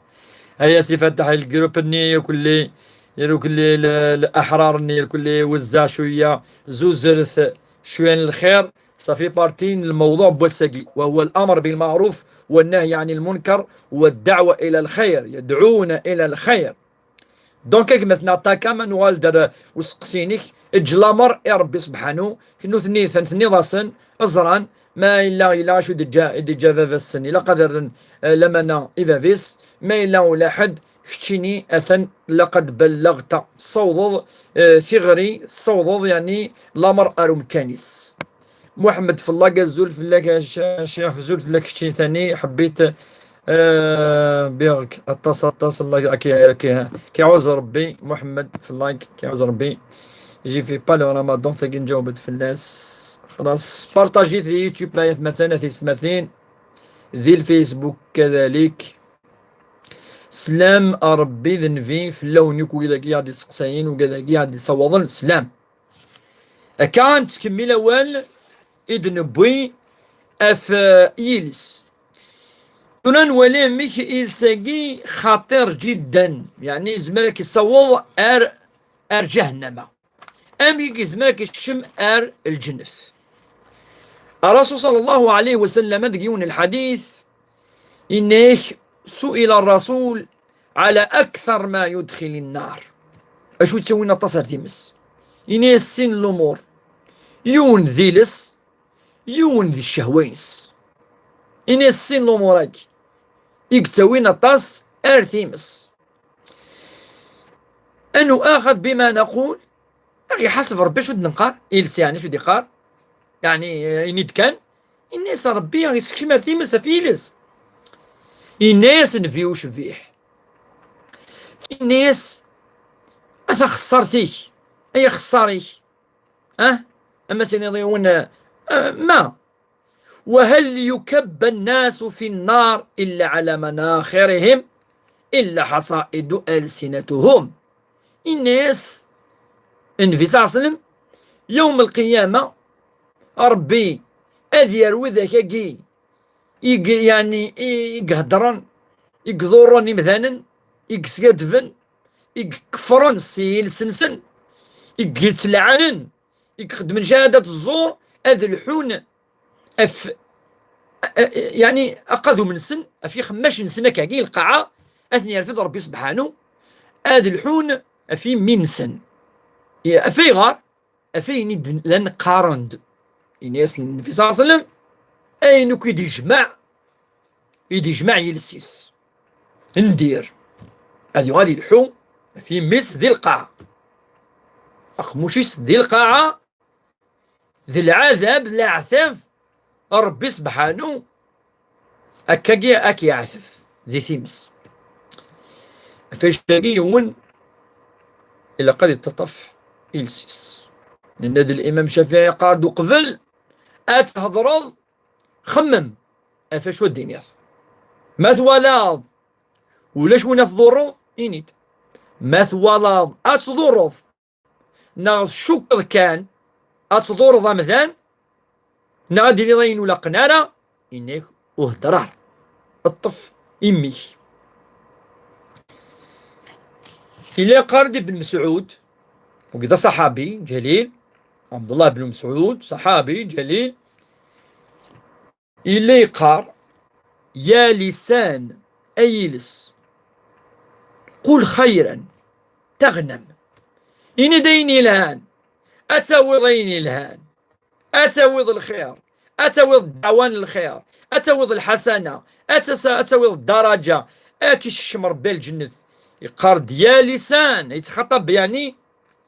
هيا سي فتح الجروب ني يكلي، يكلي ال-، الأحرار ني يكلي وزع شوية، زوزرث شوية الخير. Ça fait partie n lmewḍuɛ n wass-agi, وهو الأمر بالمعروف والنهي عن المنكر والدعوة إلى الخير، يدعون إلى الخير. Donc, akken ma tnaṭaka, ma nuɣal-d ar useqsi-inek, eǧǧ lamer i Ṛebbi subḥanu, nutni ten-, tenniḍ-asen, ẓran, ma yella, yella acu i d-iǧǧa, i d-iǧǧa baba-tsen, ilaq ad rren, eh, lamana i bab-is, ma yella ula ḥedd, keččini, atan, laqad ballaɣta, tessawḍeḍ, eh, tiɣri, tessawḍeḍ, yeɛni, lamer ar umkan-is. Muḥemmed Fellag, azul fell-ak, a c-, a ccix, azul fell-ak keččini tani, ḥebbit, eh, biɣ-k aṭas, aṭas, Allah, ki, ki, ki ɛuz Rebbi, Muḥemmed Fellag, ki ɛuz Rebbi. J'ai fait pas le ramadan, tagi nǧaweb-d fell-as. Xlas, partajit di YouTube, la yatmatan, a tiyessetmatin, di lFacebook kadalik. Slam a Rebbi d Nnbi fell-awen akk wid-agi i aɣ-d-iseqsayen, wid-agi i aɣ-d-isawḍen, slam. Akka, nettkemmil awal i d-newwi ɣef, eh, yiles. Tura nwali amek iles-agi xaṭir jiddan, yeɛni yezmer ad k-issaweḍ ar, ar ǧahennama. Amek i yezmer ad k-isekcem ar lǧennet? Ṛṛasul ṣalla Llahu ɛalayhi wa sallam deg yiwen n lḥadit, yenna-ak, سئل الرسول على أكثر ما يدخل النار. Acu yettawin aṭas ar times? Ini-as sin n lumuṛ. Yiwen d iles, yiwen d ccehwa-ines. Ini-as sin n lumuṛ-agi i yettawin aṭas ar times. Ad nu'axad bima naqul, ad ɣ-iḥaseb Ṛebbi acu d-neqqar, iles yeɛni acu d-iqqar, yeɛni, eh, ini-d kan, ini-as Ṛebbi ad ɣ-isekcem ar times ɣef yiles. Ini-as Nnbi ucebbiḥ. Ini-as, a taxeṣṣart-ik, ay axeṣṣar-ik. Ah? Ama s-iniḍ yiwen, eh, eh, ma? وهل يكب الناس في النار إلا على مناخرهم إلا حصائد ألسنتهم. Ini-as Nnbi ṣalla Llahu ɛalayhi wa sallam, yawm lqiyama, Ṛebbi ad yerr widak-agi i g-, yeɛni, i, i iheddṛen, i iḍurren imdanen, i yeskadben, i ikeffṛen s yiles-nsen, i yettlaɛanen, i ixeddmen ccahadat zzur, ad lḥun ɣef, a-, a-, yeɛni, aqadum-nsen, ɣef yixemmac-nsen akkagi, lqaɛa, ad ten-yerfed Ṛebbi subḥanu, ad lḥun ɣef yimi-nsen. Ɣef ayɣer? Ɣef ayen i d-llan qqaren-d. Ini-as Nnbi ṣalla Llahu ɛalayhi wa sallam, ayen akk i d-ijmeɛ, i d-ijmeɛ yiles-is. Ndir. Ad yuɣal ilḥu ɣef yimi-s di lqaɛa. Aqemmuc-is di lqaɛa, d lɛadab, d leɛtab, Ṛebbi subḥanu, akkagi ad k-yeɛteb di times. Ɣef wannect-agi yiwen ilaq ad ittaṭṭaf iles-is. Nenna-d Limam Cafiɛi yeqqar-d uqbel ad thedreḍ, xemmem ɣef wacu ad d-tiniḍ. Ma twalaḍ ulac win ad tḍurreḍ, ini-d. Ma twalaḍ ad tḍurreḍ, neɣ tcukkeḍ kan ad tḍurreḍ amdan, neɣ ad d-tiniḍ ayen ur laqen ara, ini-k ur hedder ara. Ṭṭef imi-k. Yella yeqqar-d Ibn Mesɛud, wagi d aṣaḥabi ǧalil, Ɛebdullah ibn Mesɛud, ṣaḥabi ǧalil, yella yeqqar, يا لسان, ay iles, قل خيرا تغنم. Ini-d ayen yelhan, ad tawiḍ ayen yelhan, ad tawiḍ lxir, ad tawiḍ ddeɛwa n lxir, ad tawiḍ lḥasana, ad tas-, ad tawiḍ ddaraǧa, ad k-isekcem Ṛebbi ar lǧennet. Yeqqar-d, يا لسان, yettxaṭab yeɛni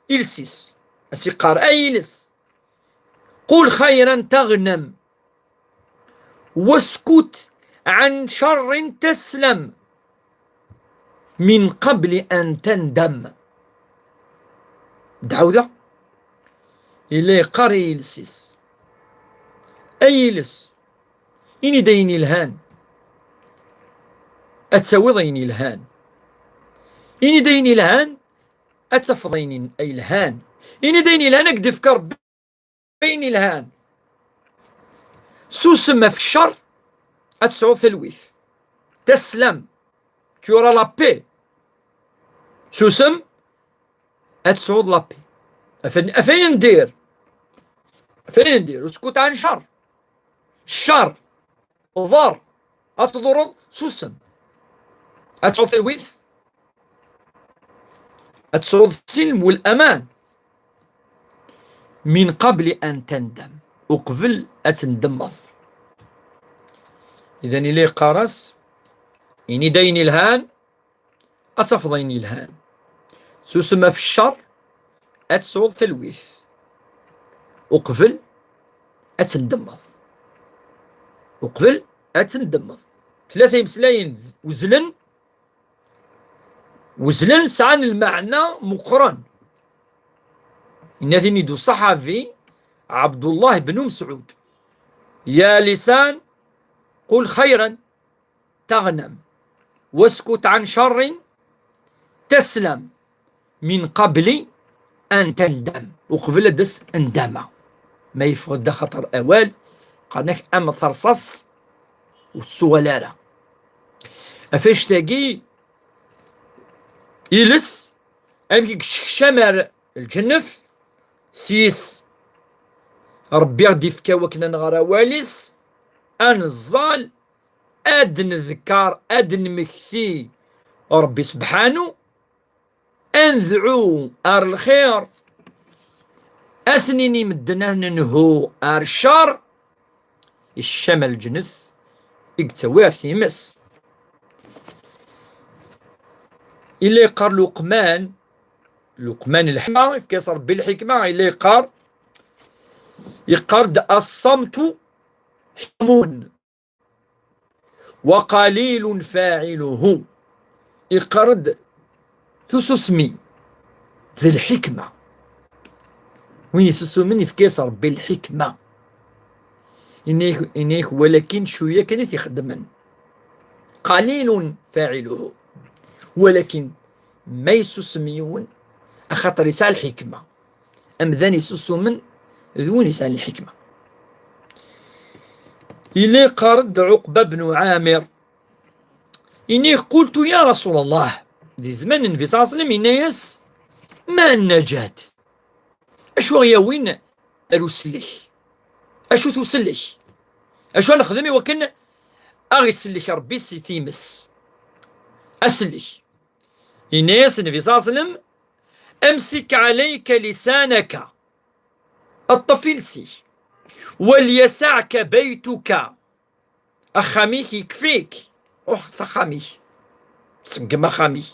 iles-is, as-yeqqar, ay iles, قل خيرا تغنم واسكت عن شر تسلم من قبل أن تندم. Dɛawda, yella yeqqar i yiles-is, ay iles, ini-d ayen yelhan, ad tawiḍ ayen yelhan. Ini-d ayen yelhan, ad tafeḍ ayen yelhan. Ini-d ayen yelhan, ad k-d-ifk Ṛebbi ayen yelhan. Susem ɣef ccer, ad tesɛuḍ talwit. Taslam. Tu auras la paix. Susem, ad tesɛuḍ la paix. Ɣef, ɣef ayen ndir. Fayda n dir, uskut ɛan ccer. Ccer. Ḍer. Ad tḍurreḍ, susem. Ad tesɛuḍ talwit. Ad tesɛuḍ ssilem wal aman. Min qabli an tandam. Uqbel ad tendemmeḍ. Idan illa yeqqar-as, ini-d ayen ilhan, ad tafeḍ ayen yelhan. Susem ɣef ccer, ad tesɛuḍ talwit. Uqbel ad tendemmeḍ. Uqbel ad tendemmeḍ. Tlata imeslayen uzlen, uzlen sɛan lmeɛna meqqren. Yenna-t-id uṣaḥabi Ɛebdullah ben Mesɛud: Ya lisan, qul xayran taɣnam, waskut ɛan ccerrin taslam, min qabli an tandam, uqbel ad d-tas ndama. Ma yeffeɣ-d axaṭer awal, qqaren-ak am terṣaṣt ur tettuɣal ara. Ɣef annect-agi, iles, amek i yessekcam ar lǧennet, s yis Ṛebbi i ɣ-d-ifka wakken ad nɣer awal-is, ad neẓẓal, ad nḍekker, ad nmekti Ṛebbi sebḥanu, ad nedɛu ar lxir, ad s-nini medden ad nenhu ar ccer, iccam ar lǧennet i yettawi ar times. Illa yeqqar Luqman, Luqman lḥikma, yefka-yas Ṛebbi lḥikma, illa yeqqar, yeqqar-d: "Aṣṣamtu ḥamun, wa qalilun fa'iluhu." Yeqqar-d: "Tususmi d lḥikma." Win yessusumen, yefka-yas Ṛebbi lḥikma. Ini-ak, ini-ak, walakin cwiya kan i t-ixeddmen. Qalilun fa'iluhu. Walakin ma yessusem yiwen, axaṭer yesɛa lḥikma. Amdan yessusumen d win yesɛan lḥikma. Yella yeqqar-d Ɛuqba bnu Ɛamir, ini-ak: "Qultu ya Rasul Allah." Di zzman n Nnbi ṣalla Llahu ɛalayhi wa sallam, yenna-yas: "Ma nnajat?" Acu aɣ-yawin ar usellek? Acu-t usellek? Acu ad nexdem i wakken aɣ-isellek Ṛebbi si times? Asellek. Yenna-yas Nnbi ṣalla Llahu ɛalayhi wa sallam: "Amsik ɛalayka lisanaka." Ṭṭef iles-ik. "Walyasa'ka baytuka." Axxam-ik yekfi-k. Ruḥ s axxam-ik. Ṣeggem axxam-ik.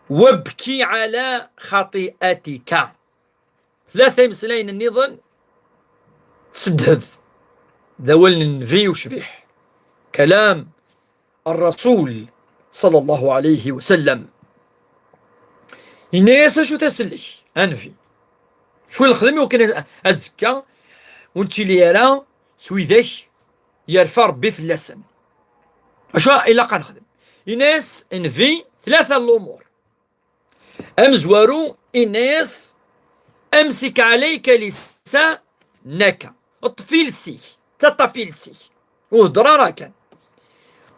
"Wabki ɛala xaṭi'atika." Tlata imeslayen nniḍen s ddheb. D awal n Nnbi ucbiḥ. Kalam Ṛṛasul ṣalla Llahu ɛalayhi wa sallam. Yenna-yas: "Acu-t usellek, a Nnbi? Acu i nexdem i wakken azekka ur nettili ara s widak yerfa Ṛebbi fell-asen? Acu ilaq ad nexdem?" Yenna-yas Nnbi tlata n lumuṛ. Amezwaru, yenna-yas: "Amsik ɛalayka lisanaka." Ṭṭef iles-ik, taṭṭef iles-ik. Ur heddeṛ ara kan.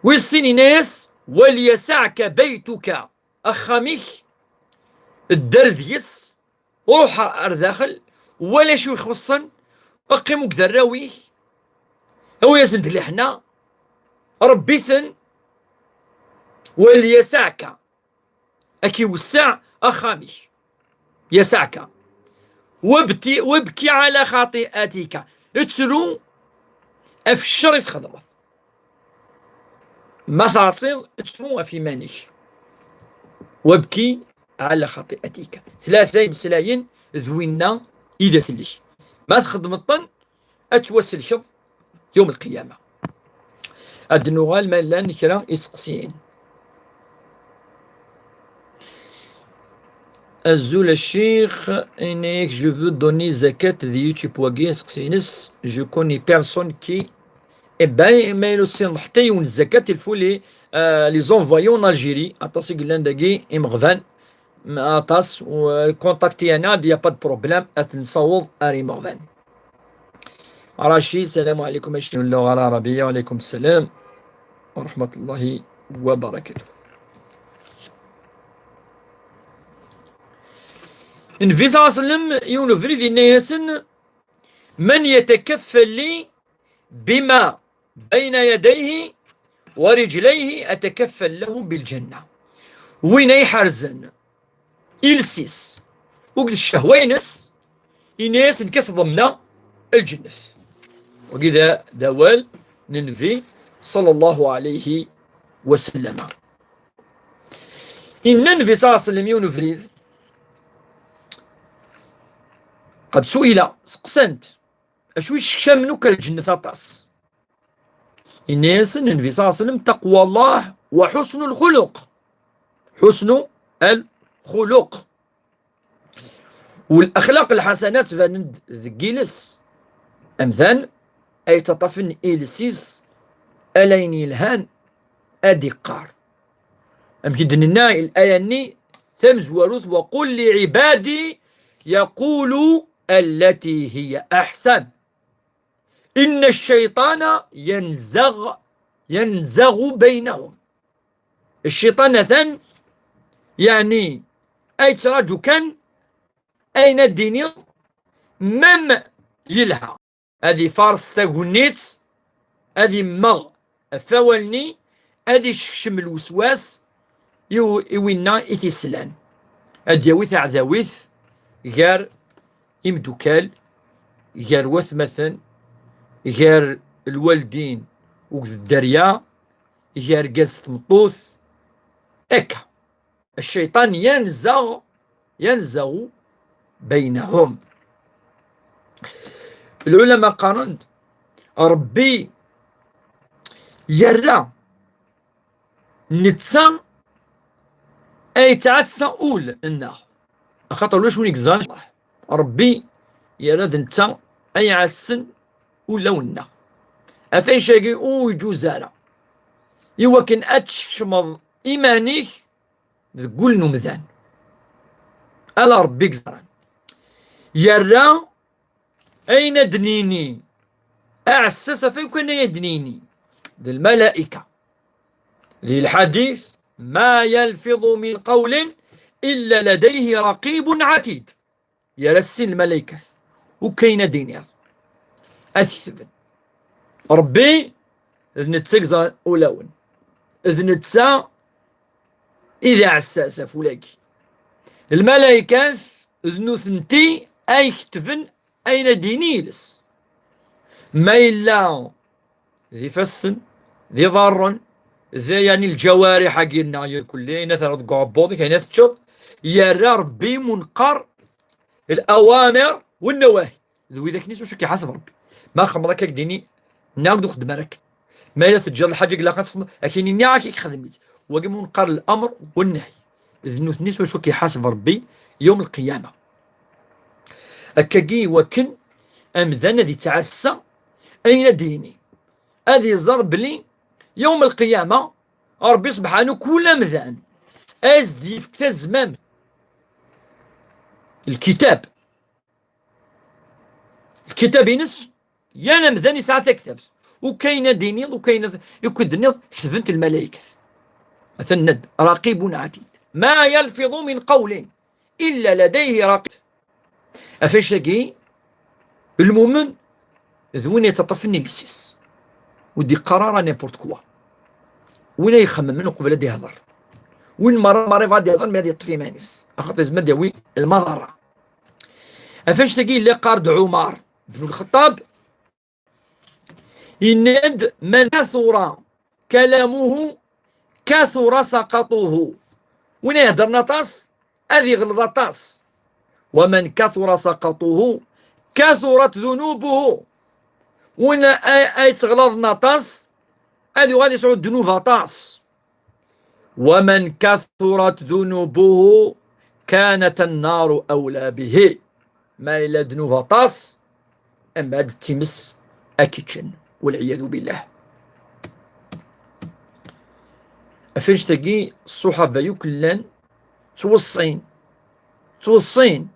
Wis sin, yenna-yas: "Walyasa'ka baytuka." Axxam-ik, dder deg-s, ruḥ ar daxel, wali acu ixuṣṣen, qqim akked arraw-ik, awi-yasen-d leḥna, ṛebbi-ten, "Walyasa'ka", ad k-iwesseɛ axxam-ik, "yasa'ka", "wabti-, wabki ɛala xaṭi'atika", ttru ɣef ccer i txedmeḍ. Ma teɛṣiḍ, ttru ɣef yiman-ik. "Wabki ɛala xaṭi'atika." Tlata imeslayen d winna i d asellek. Ma txedmeḍ-ten, ad twasellkeḍ yawm lqiyama. Ad d-nuɣal ma llan kra iseqsiyen. Azul a ccix, ini-ak, je veux donner zakat di YouTube-agi, aseqsi-ines, je connais personne qui, eh ben, ma yella ur tessineḍ ḥetta yiwen zakat, il faut les, euh, les envoyer en Algérie. Aṭas i yellan dagi imeɣban, aṭas, u, contactez-aneɣ, il y a pas de problème, ad t-nessaweḍ ar imeɣban. Rachid, salam alaikum, acu n lluɣa lɛarabiya? Wa alaikum salam wa rahmatullahi wa barakatuh. Nnbi ṣalla Llahu ɛalayhi wa sallam, yiwen ubrid, yenna-yasen: من يتكفل لي بما بين يديه ورجليه أتكفل له بالجنة. Win ay iḥerzen iles-is akked ccehwa-ines, ini-as nekk ad s-ḍemneɣ lǧennet. Wagi d, d awal n Nnbi sallallahu alayhi wa sallam. Inna Nnbi sallallahu alayhi wa sallam yiwen ubrid, qad su'ila, seqsan-t, acu i yessekcamen akk ar lǧennet aṭas? Inna-yasen Nnbi sallallahu alayhi wa sallam, taqwa Allah wa ḥusnu lxuluq. Ḥusnu lxuluq. Wal-axlaq lḥasanat banen-d deg yiles. Amdan ay yettaṭṭafen iles-is ala ayen yelhan ad iqqar. Amek i d-nenna i laya-nni tamezwarut, wa qul li ibadi yaqulu allati hiya aḥsan. Inna ccayṭana yanzaɣ, yanzaɣu baynahum. Cciṭan atan, yeɛni, ay yettraǧu kan ayen ad d-iniḍ, mem yelha. Ad ifares tagnit, ad immeɣ ɣef wawal-nni, ad isekcem lweswas i w-, i winna i t-islan. Ad d-yawi taɛdawit gar imdukal, gar watmaten, gar lwaldin akked dderya, gar argaz d tmeṭṭut, akka. Cciṭan yanzaɣ, yanzaɣu baynahum. Lɛulama qqaren-d, Ṛebbi yerra netta ay yettɛassa ul-nneɣ, axaṭer ulac win i yeẓran Allah. Ṛebbi yerra d netta ay iɛassen ulawen-nneɣ. Ɣef wannect-agi ur yeǧǧuz ara i wakken ad teskecmeḍ iman-ik deg wul n umdan. Ala Ṛebbi i yeẓran. Yerra ayen ad d-nini, aɛessas ɣef wakken ay ad d-nini d lmalayka. Di lḥadit, ma yalfiḍu min qawlin illa ladayhi raqibun ɛatid. Yerra sin lmalaykat, akk ayen ad d-tiniḍ ad t-ketben. Ṛebbi d netta i yeẓran ulawen, d netta i d aɛessas ɣef wul-agi. Lmalaykat d nutenti ay ketben ayen ad d-yini yiles. Ma yella d ifassen, d iḍarren, d, yeɛni, lǧawariḥ-agi-nneɣ irkelli, ayen ad terreḍ deg uɛebbuḍ-ik, ayen ad teččeḍ, yerra Ṛebbi munqer lawamir wannawahi. D widak nni s wacu k-iḥaseb Ṛebbi. Ma txedmeḍ akka, ad k-d-yini, nniɣ-ak-d ur xeddem ara akka. Ma yella teǧǧiḍ lḥaǧa i ilaq ad texdmeḍ, ad k-yini nniɣ-ak ad k-xedmeḍ. Wagi munqer lamr wannahi. D nutni s wacu k-iḥaseb Ṛebbi yawm lqiyama. Akkagi i wakken amdan ad ittɛassa ayen ad d-yini, ad iẓer belli yawm lqiyama Ṛebbi subḥanu kul amdan ad s-d-yefk tazmamt. Lkitab. Lkitab-ines, yal amdan yesɛa taktabt. Akk ayen ad d-tiniḍ, akk ayen ad, akk i d-tenniḍ, ketbent lmalaykat. Atan nnad, raqibun ɛatid. Ma yalfiḍu min qawlin illa ladayhi raqib. Ɣef wannect-agi, lmumen d win yettaṭṭafen iles-is. Ur d-iqqar ara n'importe quoi. Win ay ixemmen uqbel ad ihder. Win merra, merra yebɣa ad ihder, mi ad yeṭṭef iman-is. Axaṭer yezmer ad yawi lmaḍerra. Ɣef wannect-agi yella yeqqar-d Ɛumar bnu Lxeṭṭab, yenna-d, man kathura kalamuhu kathura saqatuhu. Win iheddren aṭas, ad iɣelḍ aṭas. Wa man kathura saqatuhu kathurat dhunubuhu. Win ay, ay yettɣelaḍen aṭas, ad yuɣal yesɛu ddnub aṭas. Wa man kathurat dhunubuhu kanat annaru awla bihi. Ma yella ddnub aṭas, mbeɛd d times ad k-ččen, walɛiyadu billah. Ɣef wannect-agi, ṣṣuḥaba yakk llan ttweṣṣin, ttweṣṣin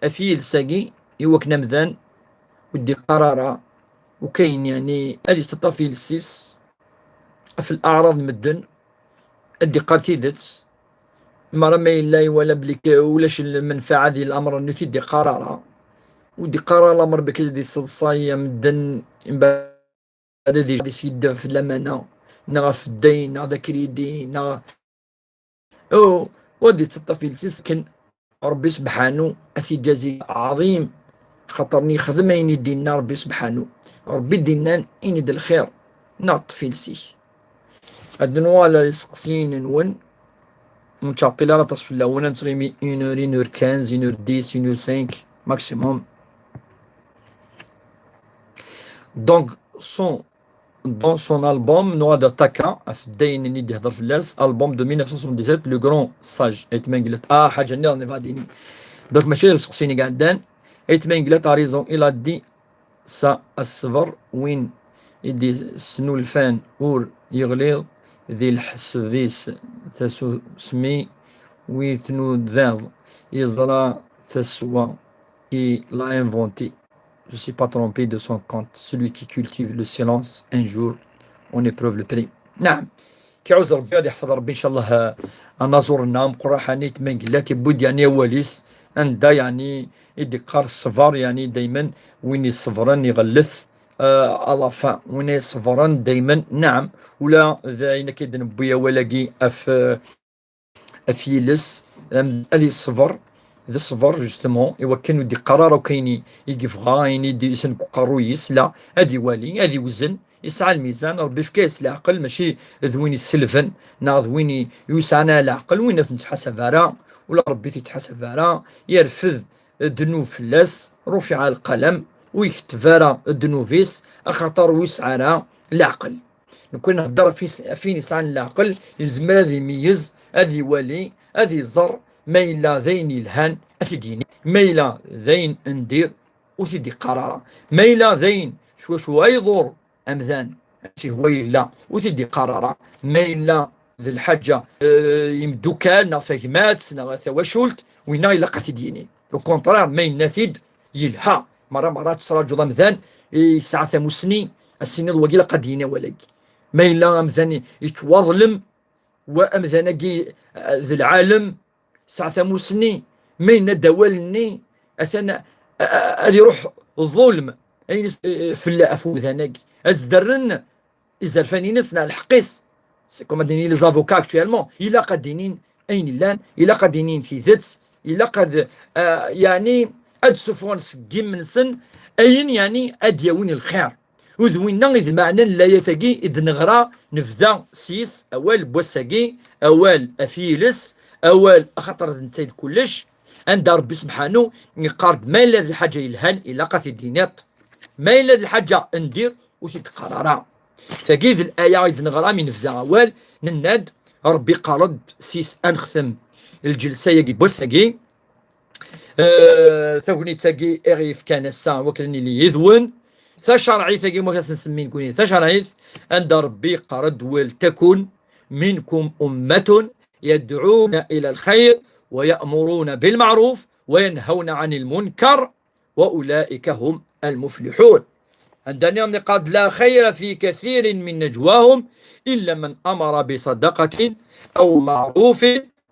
ɣef yiles-agi, i wakken amdan ur d-iqqar ara, u kayen, yeɛni, ad yettaṭṭaf iles-is ɣef leɛraḍ n medden, ad d-iqqar tidet, mara ma yella iwala belli k-, ulac lmenfaɛa di lamr-nni ur t-id-iqqar ara. ur d-iqqar ara lamer belli ad yesseḍsay medden, mbeɛd ad yeddu ɣef lamana, neɣ ɣef ddayen, neɣ d akridi, neɣ u ad yettaṭṭaf iles-is akken Ṛebbi sebḥanu ad t-iǧazi ɛaḍim, xaṭer yexdem ayen i d-inna Ṛebbi sebḥanu. Ṛebbi d-innan ini-d lxir, neɣ ṭṭef iles-ik. Ad nuɣal ar iseqsiyen-nwen, ur nettɛeṭṭil ara aṭas fell-awen, ad nettɣimi une heure, une heure quinze, une heure dix, une heure cinq maximum. Donc, son dans son album, Noah Dataka, ɣef ddayen-nni d-ihder fell-as, album de mille neuf cent soixante-dix-sept, Le Grand Sage, Ayt Mengellat. Ah, ḥaǧa nniḍen i bɣa ad d-iniɣ. Donc, mačči d useqsi-nni i iɛeddan. Ayt Mengellat a raison, il a dit ça, ṣṣber win i d-yesnulfan ur yeɣliḍ di lḥesb-is, tasusmi wi tnudaḍ yeẓra taswa, il l'a inventé. Je suis pas trompé de son compte. Celui qui cultive le silence, un jour, on éprouve le prix. Naam. Kiɛuz Rebbi, ad iḥfeḍ Rebbi, ncallah, eh, anaẓur-nneɣ ameqqran Ayt Mengellat, yewwi-d, yeɛni, awal-is, anda, yeɛni, i d-iqqar ṣṣber, yeɛni, daymen, win iṣebren, iɣellet, eh, à la fin. Win iṣebren, daymen, naam, ula d ayen akka i d-newwi awal-agi ɣef, eh, ɣef yiles, am, ad iṣber, d ṣṣber, justement, i wakken ur d-iqqar ara akk ayen i, i yebɣa, ayen i d-yusan deg uqerruy-is, la, ad iwali, ad iwzen, yesɛa lmizan, Rebbi yefka-yas leɛqel, mačči d win iselben, neɣ d win i, ur yesɛan ara leɛqel, win ur t-nettḥasab ara, ula Rebbi ur t-yettḥasab ara, yerfed ddnub fell-as, rufiɛ lqalem, ur iketteb ara ddnub-is, axaṭer ur yesɛi ara leɛqel. Nekkni nhedder ɣef is-, ɣef win yesɛan leɛqel, yezmer ad imeyyez, ad iwali, ad iẓer ma yella d ayen yelhan, ad t-id-yini, ma yella d ayen n dir, ur t-id-iqqar ara. Ma yella d ayen s wacu ay iḍur amdan, ad t-ihwa yella, ur t-id-iqqar ara. Ma yella d lḥaǧa, eh, imdukal neɣ tagmat neɣ tawacult, winna ilaq ad t-id-yini. Au contraire, ma yenna-t-id, yelha. Merra, merra tettṛaǧuḍ amdan yesɛa tamusni, ad s-tiniḍ wagi ilaq ad d-yini awal-agi. Ma yella amdan yettwaḍlem, wa amdan-agi, eh, d lɛalem, yesɛa tamusni, ma yenna-d awal-nni, atan, a-, a-, ad iruḥ ḍulm, ayen, eh, fell-, ɣef umdan-agi. Ad zderren izerfan-ines neɣ lḥeqq-is. C'est comme ad d-nini les avocats actuellement. Ilaq ad d-inin ayen illan, ilaq ad d-inin tidet, ilaq ad, ah, yeɛni, ad d-ssuffɣen seg yimi-nsen ayen, yeɛni, ad d-yawin lxir. U d winna i d meɛna n layat-agi i d-neɣra, nebda s-yes awal n wass-agi, awal ɣef yiles, awal axaṭer d netta i d kullec, anda Rebbi sebḥanu yeqqar-d ma yella d lḥaǧa yelhan ilaq ad t-id-tiniḍ, ma yella d lḥaǧa n dir ur t-id-qqar ara. Tagi d laya i d-neɣra mi nebda awal, nenna-d Rebbi iqqar-d s-yes ad nextem lǧelsa-agi n wass-agi. Eh, tagnit-agi i ɣ-yefkan ass-a wakken ad nili yid-wen. Tacerɛit-agi, ma ad s-nsemmi nekkni tacerɛit, anda Rebbi yeqqar-d: ولتكن منكم أمة يدعون إلى الخير ويأمرون بالمعروف وينهون عن المنكر وأولئك هم المفلحون. Anda nniḍen iqqar-d: لا خير في كثير من نجواهم إلا من أمر بصدقة أو معروف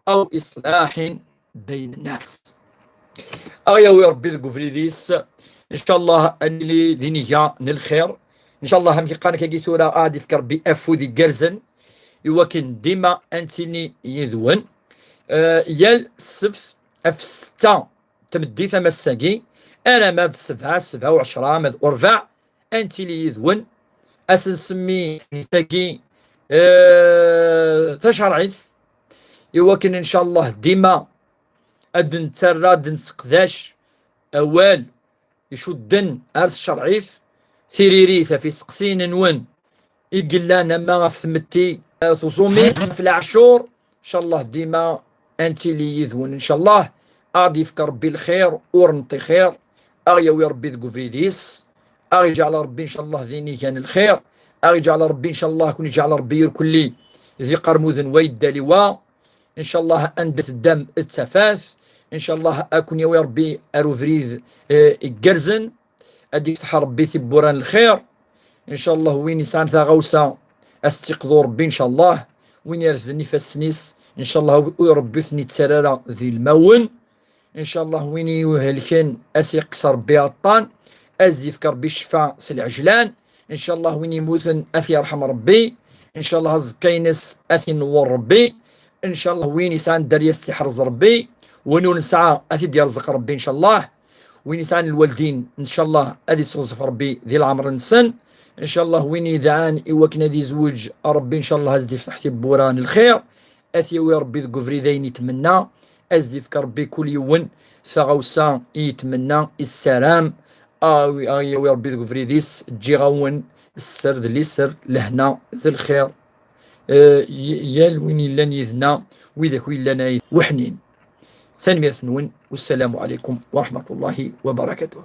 أو إصلاح بين الناس. Aɣ-yawi Rebbi deg ubrid-is. Ncallah ad nili di nniga n lxir. Ncallah, amek i qqaren akkagi tura, ad d-ifk Rebbi afud igerrzen i wakken dima ad nettili yid-wen. Eh, yal ssebt ɣef ssetta tameddit am ass-agi, alamma d ssebɛa, ssebɛa u ɛecra, ama d urbaɛ, ad nettili yid-wen. Ad s-nsemmi tagi, eh, tacerɛit, i wakken, ncallah, dima ad d-nettarra, ad d-nesseqdac awal icudden ar tcerɛit, tiririt ɣef iseqsiyen-nwen i yellan ama ɣef tmetti, eh, tuẓumi, ɣef leɛcur. Ncallah dima ad nettili yid-wen, ncallah. Ad d-yefk Rebbi lxir, ur nṭi xir. Aɣ-yawi Rebbi deg ubrid-is. Aɣ-iǧɛel Rebbi, ncallah, di nniga n lxir. Aɣ-iǧɛel Rebbi, ncallah, ad ken-iǧɛel Rebbi irkelli di iqermuden wa yedda liwa. Ncallah, anda teddam d tafat. Ncallah, ad ken-yawi Rebbi ar ubrid, eh, igerrzen. Ad d-ifteḥ Rebbi tiwwura n lxir. Ncallah, win yesɛan taɣawsa, ad s-tt-iqḍu Rebbi, ncallah. Win irezden ifassen-is, ncallah, u-, Rebbi ur ten-ittarra ara d ilmawen. Ncallah win i ihelken ad s-iqqes Rebbi aṭṭan, ad s-d-ifk Rebbi ccfa s lɛejlan. Ncallah win imuten ad t-yerḥem Rebbi. Ncallah aẓekka-ines ad t-inewwer Rebbi. Ncallah win yesɛan dderya ad s-iḥrez Rebbi. Win ur nesɛa ad t-id-yerẓeq Rebbi ncallah. Win yesɛan lwaldin ncallah ad isseɣzef Rebbi di leɛmer-nsen. Ncallah win yedɛan i wakken ad izweǧ Rebbi ncallah ad s-d-ifteḥ tiwwura n lxir. Ad t-yawi Rebbi deg ubrid ayen itmenna, ad s-d-ifk Rebbi kul yiwen taɣawsa i yetmenna, issaram, a ɣ-yawi Rebbi deg ubrid-is. Ǧǧiɣ-awen sser d liser, lehna d lxir, eh, y-, yal win yellan yid-neɣ, widak ur yellan ay weḥnin. Tanemmirt-nwen, wassalamu ɛalaykum wa raḥmatullahi wa barakatuh.